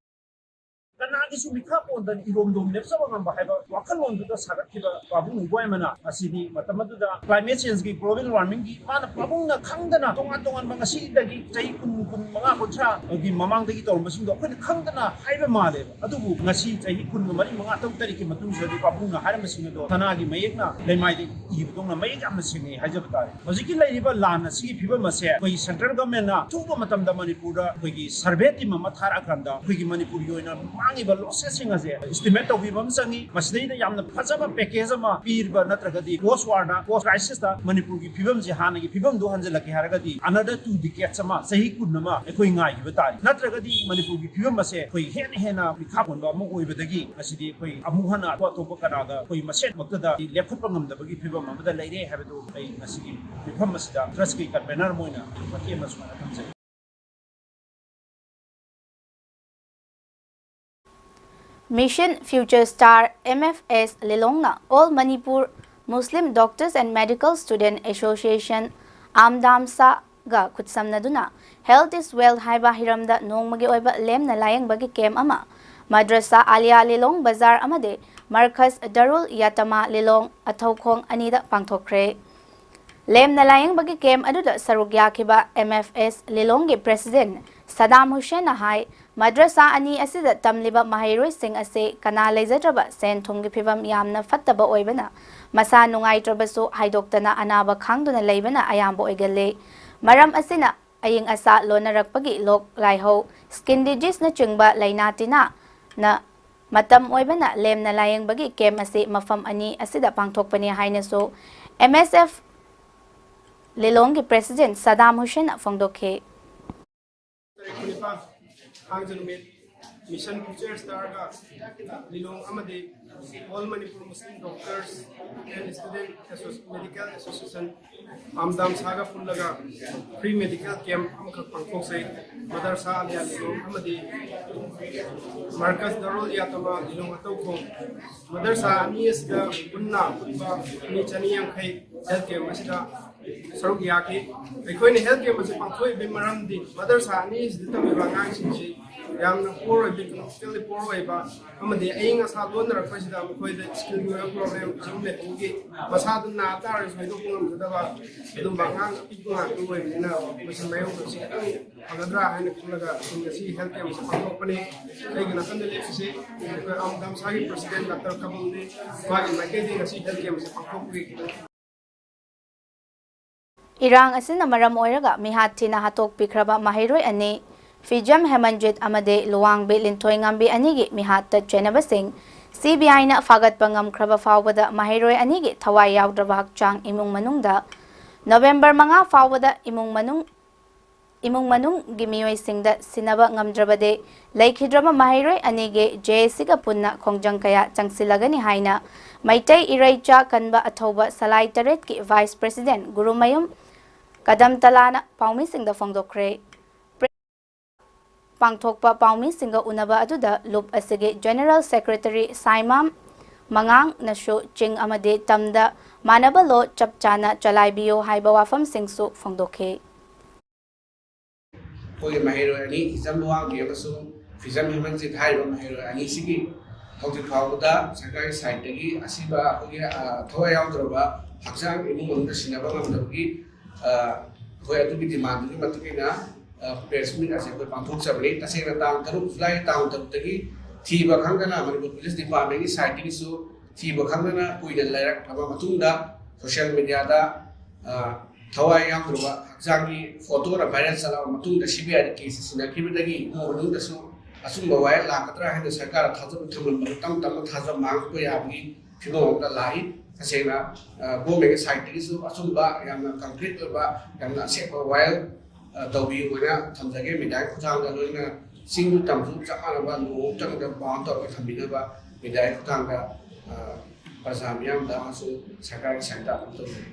ꯀꯅꯥꯒꯤꯁꯨ ꯃꯤꯈꯥ ꯄꯣꯟꯗꯅ ꯏꯔꯣꯝꯗꯣꯝ ꯂꯦꯞꯆꯕ ꯉꯝꯕ ꯍꯥꯏꯕ ꯋꯥꯈꯜꯂꯣꯟꯗꯨꯗ ꯁꯥꯒꯠꯈꯤꯕ ꯄꯥꯕꯨꯡ ꯏꯕꯣꯌꯥꯏꯃꯅ ꯉꯁꯤꯗꯤ ꯃꯇꯝ ꯑꯗꯨꯗ climate changeꯒꯤ, global warmingꯒꯤ, ꯃꯥꯅ ꯄꯥꯕꯨꯡꯅ ꯈꯪꯗꯅ ꯇꯣꯉꯥꯟ ꯇꯣꯉꯥꯟꯕ ꯉꯁꯤꯗꯒꯤ ꯆꯍꯤ ꯀꯨꯟ, ꯀꯨꯟ ꯃꯉꯥ, ꯀꯨꯟꯊ꯭ꯔꯥꯒꯤ ꯃꯃꯥꯡꯗꯒꯤ ꯇꯧꯔꯝꯕꯁꯤꯡꯗꯣ ꯑꯩꯈꯣꯏꯅ ꯈꯪꯗꯅ ꯍꯥꯏꯕ ꯃꯥꯜꯂꯦꯕ꯫ ꯑꯗꯨꯕꯨ ꯉꯁꯤ ꯆꯍꯤ ꯀꯨꯟꯃꯔꯤ, ꯃꯉꯥ, ꯇꯔꯨꯛ, ꯇꯔꯦꯠꯀꯤ ꯃꯇꯨꯡꯁꯤꯗꯗꯤ ꯄꯥꯕꯨꯡꯅ ꯍꯥꯏꯔꯝꯕꯁꯤꯡ ꯑꯗꯣ ꯁꯅꯥꯒꯤ ꯃꯌꯦꯛꯅ ꯂꯩꯃꯥꯏꯗ ꯏꯕꯗꯧꯅ ꯃꯌꯦꯛ ꯌꯥꯝꯅ ꯁꯦꯡꯅꯩ ꯍꯥꯏꯖꯕ ꯇꯥꯔꯦ꯫ ꯍꯧꯖꯤꯛꯀꯤ ꯂꯩꯔꯤꯕ ꯂꯥꯟ ꯑꯁꯤꯒꯤ ꯐꯤꯕꯝ ꯑꯁꯦ ꯑꯩꯈꯣꯏꯒꯤ central governmentꯅ ꯑꯊꯨꯕ ꯃꯇꯝꯗ ꯃꯅꯤꯄꯨꯔꯗ ꯑꯩꯈꯣꯏꯒꯤ survey team ꯑꯃ ꯊꯥꯔꯛꯑꯀꯥꯟꯗ ꯑꯩꯈꯣꯏꯒꯤ ꯃꯅꯤꯄꯨꯔꯒꯤ ꯑꯣꯏꯅ ꯃꯥꯡꯉꯤꯕ lossesꯁꯤꯡ ꯑꯁꯦ estimate ꯇꯧꯕꯤꯕ ꯑꯃ ꯆꯪꯉꯤ꯫ ꯃꯁꯤꯗꯩꯗ ꯌꯥꯝꯅ ꯐꯖꯕ package ꯑꯃ ꯄꯤꯕ ꯅꯠꯇ꯭ꯔꯒꯗꯤ post warꯗ, post crisisꯇ ꯃꯅꯤꯄꯨꯔꯒꯤ ꯐꯤꯕꯝꯁꯦ ꯍꯥꯟꯅꯒꯤ ꯐꯤꯕꯝꯗꯣ ꯍꯟꯖꯤꯜꯂꯛꯀꯦ ꯍꯥꯏꯔꯒꯗꯤ another two decades ꯑꯃ, ꯆꯍꯤ ꯀꯨꯟ ꯑꯃ ꯑꯩꯈꯣꯏ ꯉꯥꯏꯈꯤꯕ ꯇꯥꯔꯤ꯫ ꯅꯠꯇ꯭ꯔꯒꯗꯤ ꯃꯅꯤꯄꯨꯔꯒꯤ ꯐꯤꯕꯝ ꯑꯁꯦ ꯑꯩꯈꯣꯏ ꯍꯦꯟꯅ ꯍꯦꯟꯅ ꯃꯤꯈꯥ ꯄꯣꯟꯕ ꯑꯃ ꯑꯣꯏꯕꯗꯒꯤ ꯉꯁꯤꯗꯤ ꯑꯩꯈꯣꯏ ꯑꯃꯨꯛ ꯍꯟꯅ ꯑꯇꯣꯞ ꯑꯇꯣꯞꯄ ꯀꯅꯥꯒ ꯑꯩꯈꯣꯏ ꯃꯁꯦꯟꯃꯛꯇꯗ ꯂꯦꯞꯈꯠꯄ ꯉꯝꯗꯕꯒꯤ ꯐꯤꯕꯝ ꯑꯃꯗ ꯂꯩꯔꯦ ꯍꯥꯏꯕꯗꯨ ꯑꯩ ꯉꯁꯤꯒꯤ ꯃꯤꯐꯝ ꯑꯁꯤꯗ ꯇ꯭ꯔꯁꯀꯤ ꯀꯟꯚꯦꯅꯔ ꯑꯃ ꯑꯣꯏꯅ ꯃꯇꯦꯛ ꯑꯃ ꯁꯨꯃꯥꯏꯅ ꯊꯝꯖꯒꯦ꯫ Mission Future Star, M F S, ꯂꯤꯂꯣꯡꯅ All Manipur Muslim Doctors and Medical Student Association, ꯑꯥꯝꯗꯥꯝꯁꯥꯒ ꯈꯨꯠꯁꯝꯅꯗꯨꯅ Health is Wealth ꯍꯥꯏꯕ ꯍꯤꯔꯝꯗ ꯅꯣꯡꯃꯒꯤ ꯑꯣꯏꯕ ꯂꯦꯝꯅ ꯂꯥꯌꯦꯡꯕꯒꯤ ꯀꯦꯝꯞ ꯑꯃ ꯃꯗ꯭ꯔꯁꯥ ꯑꯥꯂꯤꯌꯥ ꯂꯤꯂꯣꯡ ꯕꯖꯥꯔ ꯑꯃꯗꯤ ꯃꯔꯀꯖ ꯗꯔꯨꯜ ꯌꯥꯇꯃꯥ ꯂꯤꯂꯣꯡ ꯑꯊꯧꯈꯣꯡ ꯑꯅꯤꯗ ꯄꯥꯡꯊꯣꯛꯈ꯭ꯔꯦ꯫ ꯂꯦꯝꯅ ꯂꯥꯌꯦꯡꯕꯒꯤ ꯀꯦꯝꯞ ꯑꯗꯨꯗ ꯁꯔꯨꯛ ꯌꯥꯈꯤꯕ M F S ꯂꯤꯂꯣꯡꯒꯤ ꯄ꯭ꯔꯦꯁꯤꯗꯦꯟꯠ ꯁꯗꯥꯝ ꯍꯨꯁꯦꯟꯅ ꯍꯥꯏ, ꯃꯗ꯭ꯔꯁꯥ ꯑꯅꯤ ꯑꯁꯤꯗ ꯇꯝꯂꯤꯕ ꯃꯍꯩꯔꯣꯏꯁꯤꯡ ꯑꯁꯤ ꯀꯅꯥ ꯂꯩꯖꯗ꯭ꯔꯕ ꯁꯦꯟ ꯊꯨꯝꯒꯤ ꯐꯤꯕꯝ ꯌꯥꯝꯅ ꯐꯠꯇꯕ ꯑꯣꯏꯕꯅ ꯃꯁꯥ ꯅꯨꯡꯉꯥꯏꯇ꯭ꯔꯕꯁꯨ ꯍꯥꯏꯗꯣꯛꯇꯅ ꯑꯅꯥꯕ ꯈꯥꯡꯗꯨꯅ ꯂꯩꯕꯅ ꯑꯌꯥꯝꯕ ꯑꯣꯏꯒꯜꯂꯤ꯫ ꯃꯔꯝ ꯑꯁꯤꯅ ꯑꯏꯪ ꯑꯁꯥ ꯂꯣꯟꯅꯔꯛꯄꯒꯤ ꯂꯣꯛ ꯂꯥꯏꯍꯧ, skin diseaseꯅꯆꯤꯡꯕ ꯂꯥꯏꯅꯥ ꯇꯤꯟꯅꯥꯅ ꯃꯇꯝ ꯑꯣꯏꯕꯅ ꯂꯦꯝꯅ ꯂꯥꯌꯦꯡꯕꯒꯤ ꯀꯦꯝꯞ ꯑꯁꯤ ꯃꯐꯝ ꯑꯅꯤ ꯑꯁꯤꯗ ꯄꯥꯡꯊꯣꯛꯄꯅꯤ ꯍꯥꯏꯅꯁꯨ M S F ꯂꯤꯂꯣꯡꯒꯤ ꯄ꯭ꯔꯦꯁꯤꯗꯦꯟꯠ ꯁꯗꯥꯝ ꯍꯨꯁꯦꯟꯅ ꯐꯣꯡꯗꯣꯛꯈꯤ꯫ ꯇꯥꯔꯤꯛ ꯀꯨꯟꯅꯤꯄꯥꯟ, ꯊꯥꯡꯖ ꯅꯨꯃꯤꯠ, Mission Future Star-ꯒ ꯂꯤꯂꯣꯡ ꯑꯃꯗꯤ All Manipur Muslim Doctors and Student Associ-, Medical Association, ꯑꯝꯗꯥꯝꯁꯥꯒ ꯄꯨꯜꯂꯒ free medical camp ꯑꯃꯈꯛ ꯄꯥꯡꯊꯣꯛꯆꯩ꯫ ꯃꯗꯔꯁꯥ ꯑꯂꯤꯌꯥ ꯂꯤꯂꯣꯡ ꯑꯃꯗꯤ ꯃꯔꯀꯖ ꯗꯥꯔꯨꯜ ꯌꯥꯇꯃꯥ ꯂꯤꯂꯣꯡ ꯑꯇꯧꯈꯣꯡ, ꯃꯗꯔꯁꯥ ꯑꯅꯤ ꯑꯁꯤꯗ ꯄꯨꯟꯅ ꯑꯄꯨꯟꯕ ꯃꯤ ꯆꯅꯤ ꯌꯥꯡꯈꯩ health camp ꯑꯁꯤꯗ ꯁꯔꯨꯛ ꯌꯥꯈꯤ꯫ ꯑꯩꯈꯣꯏꯅ health camp ꯑꯁꯤ ꯄꯥꯡꯊꯣꯛꯏꯕꯒꯤ ꯃꯔꯝꯗꯤ ꯃꯗꯔꯁꯥ ꯑꯅꯤꯁꯤꯗ ꯇꯝꯂꯤꯕ ꯑꯉꯥꯡꯁꯤꯡꯁꯤ ꯌꯥꯝꯅ poor ꯑꯣꯏꯕ, economically poor ꯑꯣꯏꯕ ꯑꯃꯗꯤ ꯑꯏꯪ ꯑꯁꯥ ꯂꯣꯟꯅꯔꯛꯄꯁꯤꯗ ꯃꯈꯣꯏꯗ skill-ꯒꯤ ꯑꯣꯏꯕ problem ꯑꯗꯨꯝ ꯂꯩꯕꯒꯤ ꯃꯁꯥꯗꯨ ꯅꯥ ꯇꯥꯔꯁꯨ ꯍꯥꯏꯗꯣꯛꯄ ꯉꯝꯖꯗꯕ ꯑꯗꯨꯝꯕ ꯑꯉꯥꯡ ꯑꯄꯤꯛꯄ ꯉꯥꯛꯇ ꯑꯣꯏꯕꯅꯤꯅ ꯃꯁꯤ ꯃꯥꯌꯣꯛꯅꯕꯁꯤ ꯈꯤꯇꯪ ꯐꯒꯗ꯭ꯔꯥ ꯍꯥꯏꯅ ꯈꯜꯂꯒ ꯑꯩꯈꯣꯏ ꯉꯁꯤ health camp ꯑꯁꯤ ꯄꯥꯡꯊꯣꯛꯄꯅꯤ꯫ ꯑꯩꯒꯤ ꯅꯥꯀꯟꯗ ꯂꯦꯞꯄꯤꯁꯤ ꯑꯩꯈꯣꯏ ꯑꯝꯗꯥꯝꯁꯥꯒꯤ president Doctor ꯀꯃꯜꯅꯤ꯫ ꯃꯥꯒꯤ ꯃꯥꯏꯀꯩꯗꯒꯤ ꯉꯁꯤ health camp ꯑꯁꯤ ꯄꯥꯡꯊꯣꯛꯄꯒꯤ ꯏꯔꯥꯡ ꯑꯁꯤꯅ ꯃꯔꯝ ꯑꯣꯏꯔꯒ ꯃꯤꯍꯥꯠ ꯊꯤꯅ ꯍꯥꯠꯇꯣꯛꯄꯤꯈ꯭ꯔꯕ ꯃꯍꯩꯔꯣꯏ ꯑꯅꯤ ꯐꯤꯖꯝ ꯍꯦꯃꯟꯖꯤꯠ ꯑꯃꯗꯤ ꯂꯨꯋꯥꯡꯕꯤ ꯂꯤꯟꯊꯣꯏꯉꯝꯕꯤ ꯑꯅꯤꯒꯤ ꯃꯤꯍꯥꯠꯇ ꯆꯦꯟꯅꯕꯁꯤꯡ CBI-ꯅ ꯐꯥꯒꯠꯄ ꯉꯝꯈ꯭ꯔꯕ ꯐꯥꯎꯕꯗ ꯃꯍꯩꯔꯣꯏ ꯑꯅꯤꯒꯤ ꯊꯋꯥꯏ ꯌꯥꯎꯗ꯭ꯔꯕ ꯍꯛꯆꯥꯡ ꯏꯃꯨꯡ ꯃꯅꯨꯡꯗ November ꯃꯉꯥ ꯐꯥꯎꯕꯗ ꯏꯃꯨꯡ ꯃꯅꯨꯡ, ꯏꯃꯨꯡ ꯃꯅꯨꯡꯒꯤ ꯃꯤꯑꯣꯏꯁꯤꯡꯗ ꯁꯤꯟꯅꯕ ꯉꯝꯗ꯭ꯔꯕꯗꯤ ꯂꯩꯈꯤꯗ꯭ꯔꯕ ꯃꯍꯩꯔꯣꯏ ꯑꯅꯤꯒꯤ JAC-ꯒ ꯄꯨꯟꯅ ꯈꯣꯡꯖꯪ ꯀꯌꯥ ꯆꯪꯁꯤꯜꯂꯒꯅꯤ ꯍꯥꯏꯅ ꯃꯩꯇꯩ ꯏꯔꯩꯆꯥ ꯀꯟꯕ ꯑꯊꯧꯕ ꯁꯂꯥꯏ ꯇꯔꯦꯠꯀꯤ Vice President ꯒꯨꯔꯨꯃꯌꯨꯝ ꯀꯗꯝꯇꯂꯥꯅ ꯄꯥꯎꯃꯤꯁꯤꯡꯗ ꯐꯣꯡꯗꯣꯛꯈ꯭ꯔꯦ꯫ ꯄꯥꯡꯊꯣꯛꯄ ꯄꯥꯎꯃꯤꯁꯤꯡꯒ ꯎꯅꯕ ꯑꯗꯨꯗ ꯂꯨꯞ ꯑꯁꯤꯒꯤ General Secretary ꯁꯥꯏꯃꯥꯝ ꯃꯉꯥꯡꯅꯁꯨ ꯆꯤꯡ ꯑꯃꯗꯤ ꯇꯝꯗ ꯃꯥꯟꯅꯕ law ꯆꯞ ꯆꯥꯅ ꯆꯂꯥꯏꯕꯤꯌꯨ ꯍꯥꯏꯕ ꯋꯥꯐꯝꯁꯤꯡꯁꯨ ꯐꯣꯡꯗꯣꯛꯈꯤ꯫ ꯑꯩꯈꯣꯏꯒꯤ ꯃꯍꯩꯔꯣꯏ ꯑꯅꯤ, ꯍꯤꯖꯝ ꯂꯨꯋꯥꯡꯕꯤ ꯑꯃꯁꯨꯡ ꯐꯤꯖꯝ ꯍꯦꯃꯟꯖꯤꯠ ꯍꯥꯏꯔꯤꯕ ꯃꯍꯩꯔꯣꯏ ꯑꯅꯤꯁꯤꯒꯤ ꯍꯧꯖꯤꯛ ꯐꯥꯎꯕꯗ ꯁꯔꯀꯥꯔꯒꯤ side-ꯇꯒꯤ ꯑꯁꯤꯕ ꯑꯩꯈꯣꯏꯒꯤ, ꯑ, ꯊꯋꯥꯏ ꯌꯥꯎꯗ꯭ꯔꯕ ꯍꯛꯆꯥꯡ ꯏꯃꯨꯡ ꯃꯅꯨꯡꯗ ꯁꯤꯟꯅꯕ ꯉꯝꯗꯕꯒꯤ, ꯑ, ꯑꯩꯈꯣꯏ ꯑꯗꯨꯒꯤ demand-ꯗꯨꯒꯤ ꯃꯇꯨꯡ ꯏꯟꯅ, ꯑ, press meet ꯑꯁꯤ ꯑꯩꯈꯣꯏ ꯄꯥꯡꯊꯣꯛꯆꯕꯅꯤ꯫ ꯇꯁꯦꯡꯅ ꯇꯥꯡ ꯇꯔꯨꯛ, July ꯇꯥꯡ ꯇꯔꯨꯛꯇꯒꯤ ꯊꯤꯕ ꯈꯪꯗꯅ ꯃꯅꯤꯄꯨꯔ Police Department-ꯀꯤ side-ꯇꯒꯤꯁꯨ ꯊꯤꯕ ꯈꯪꯗꯅ ꯀꯨꯏꯅ ꯂꯩꯔꯛꯂꯕ ꯃꯇꯨꯡꯗ social media-ꯗ, ꯑ, ꯊꯋꯥꯏ ꯌꯥꯎꯗ꯭ꯔꯕ ꯍꯛꯆꯥꯡꯒꯤ photo-ꯅ viral ꯆꯠꯂꯕ ꯃꯇꯨꯡꯗ CBI-ꯗ case ꯁꯤꯟꯅꯈꯤꯕꯗꯒꯤ ꯏꯃꯨꯡ ꯃꯅꯨꯡꯗꯁꯨ ꯑꯆꯨꯝꯕ ꯋꯥꯌꯦꯜ ꯂꯥꯛꯀꯗ꯭ꯔꯥ ꯍꯥꯏꯅ ꯁꯔꯀꯥꯔꯗ ꯊꯥꯖꯕ ꯊꯝꯂꯝꯕꯗꯨ ꯇꯞ ꯇꯞꯅ ꯊꯥꯖꯕ ꯃꯥꯡꯂꯛꯄ ꯌꯥꯕꯒꯤ ꯐꯤꯕꯝ ꯑꯃꯗ ꯂꯥꯛꯏ꯫ ꯇꯁꯦꯡꯅ, ꯑ, government-ꯀꯤ side-ꯇꯒꯤꯁꯨ ꯑꯆꯨꯝꯕ, ꯌꯥꯝꯅ concrete ꯑꯣꯏꯕ, ꯌꯥꯝꯅ ꯑꯁꯦꯡꯕ ꯋꯥꯌꯦꯜ, ꯑ, ꯇꯧꯕꯤꯌꯨ ꯍꯥꯏꯅ ꯊꯝꯖꯒꯦ꯫ Media-ꯒꯤ ꯈꯨꯠꯊꯥꯡꯗ ꯂꯣꯏꯅ ꯆꯤꯡ ꯇꯝꯁꯨ ꯆꯞ ꯃꯥꯟꯅꯕ ꯂꯨꯍꯣꯡ ꯆꯪꯗ ꯕꯥꯎꯟ ꯇꯧꯔꯒ ꯊꯝꯕꯤꯅꯕ ꯃꯦꯗꯤꯌꯥꯒꯤ ꯈꯨꯠꯊꯥꯡꯗ, ꯑ, ꯄ꯭ꯔꯖꯥ ꯃꯤꯌꯥꯝꯗ ꯑꯃꯁꯨꯡ ꯁꯔꯀꯥꯔꯒꯤ ꯁꯦꯟꯇꯔ ꯑꯃ ꯇꯧꯖꯩ꯫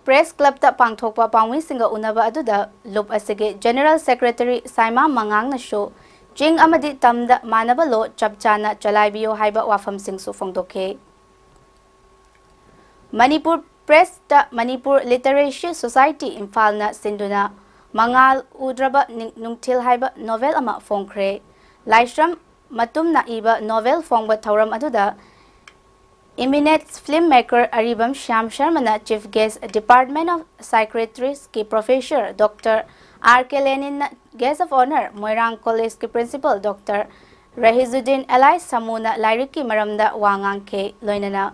ꯄ꯭ꯔꯦꯁ ꯀ꯭ꯂꯕꯇ ꯄꯥꯡꯊꯣꯛꯄ ꯄꯥꯎꯃꯤꯁꯤꯡꯒ ꯎꯅꯕ ꯑꯗꯨꯗ ꯂꯨꯞ ꯑꯁꯤꯒꯤ ꯖꯦꯅꯦꯔꯦꯜ ꯁꯦꯀ꯭ꯔꯦꯇꯔꯤ ꯁꯥꯏꯃꯥ ꯃꯉꯥꯡꯅꯁꯨ ꯆꯤꯡ ꯑꯃꯗꯤ ꯇꯝꯗ ꯃꯥꯟꯅꯕ ꯂꯣ ꯆꯞ ꯆꯥꯅ ꯆꯂꯥꯏꯕꯤꯌꯨ ꯍꯥꯏꯕ ꯋꯥꯐꯝꯁꯤꯡꯁꯨ ꯐꯣꯡꯗꯣꯛꯈꯤ꯫ ꯃꯅꯤꯄꯨꯔ ꯄ꯭ꯔꯦꯁꯇ ꯃꯅꯤꯄꯨꯔ ꯂꯤꯇꯔꯦꯁꯤ ꯁꯣꯁꯥꯏꯇꯤ ꯏꯝꯐꯥꯜꯅ ꯁꯤꯟꯗꯨꯅ ꯃꯉꯥꯜ ꯎꯗ꯭ꯔꯕ ꯅꯤꯡ-, ꯅꯨꯡꯊꯤꯜ ꯍꯥꯏꯕ ꯅꯣꯚꯦꯜ ꯑꯃ ꯐꯣꯡꯈ꯭ꯔꯦ꯫ ꯂꯥꯏꯁ꯭ꯔꯝ ꯃꯇꯨꯝꯅ ꯏꯕ ꯅꯣꯚꯦꯜ ꯐꯣꯡꯕ ꯊꯧꯔꯝ ꯑꯗꯨꯗ eminent film maker Aribam Syam ꯁꯔꯃꯅ ꯆꯤꯐ ꯒꯦꯁ꯭ꯠ, ꯗꯤꯄꯥꯔꯠꯃꯦꯟꯠ ꯑꯣꯐ ꯁꯥꯏꯀ꯭ꯔꯦꯇ꯭ꯔꯤꯁꯀꯤ ꯄ꯭ꯔꯣꯐꯦꯁꯔ ꯗꯣꯛꯇꯔ ꯑꯥꯔ ꯀꯦ ꯂꯦꯅꯤꯟꯅ ꯒꯦꯁ꯭ꯠ ꯑꯣꯐ ꯑꯣꯅꯔ, ꯃꯣꯏꯔꯥꯡ ꯀꯣꯂꯦꯖꯀꯤ ꯄ꯭ꯔꯤꯟꯁꯤꯄꯜ ꯗꯣꯛꯇꯔ ꯔꯍꯤꯖꯨꯗꯤꯟ ꯑꯦꯂꯥꯏ ꯁꯃꯨꯅ ꯂꯥꯏꯔꯤꯛꯀꯤ ꯃꯔꯝꯗ ꯋꯥ ꯉꯥꯡꯈꯤ꯫ ꯂꯣꯏꯅꯅ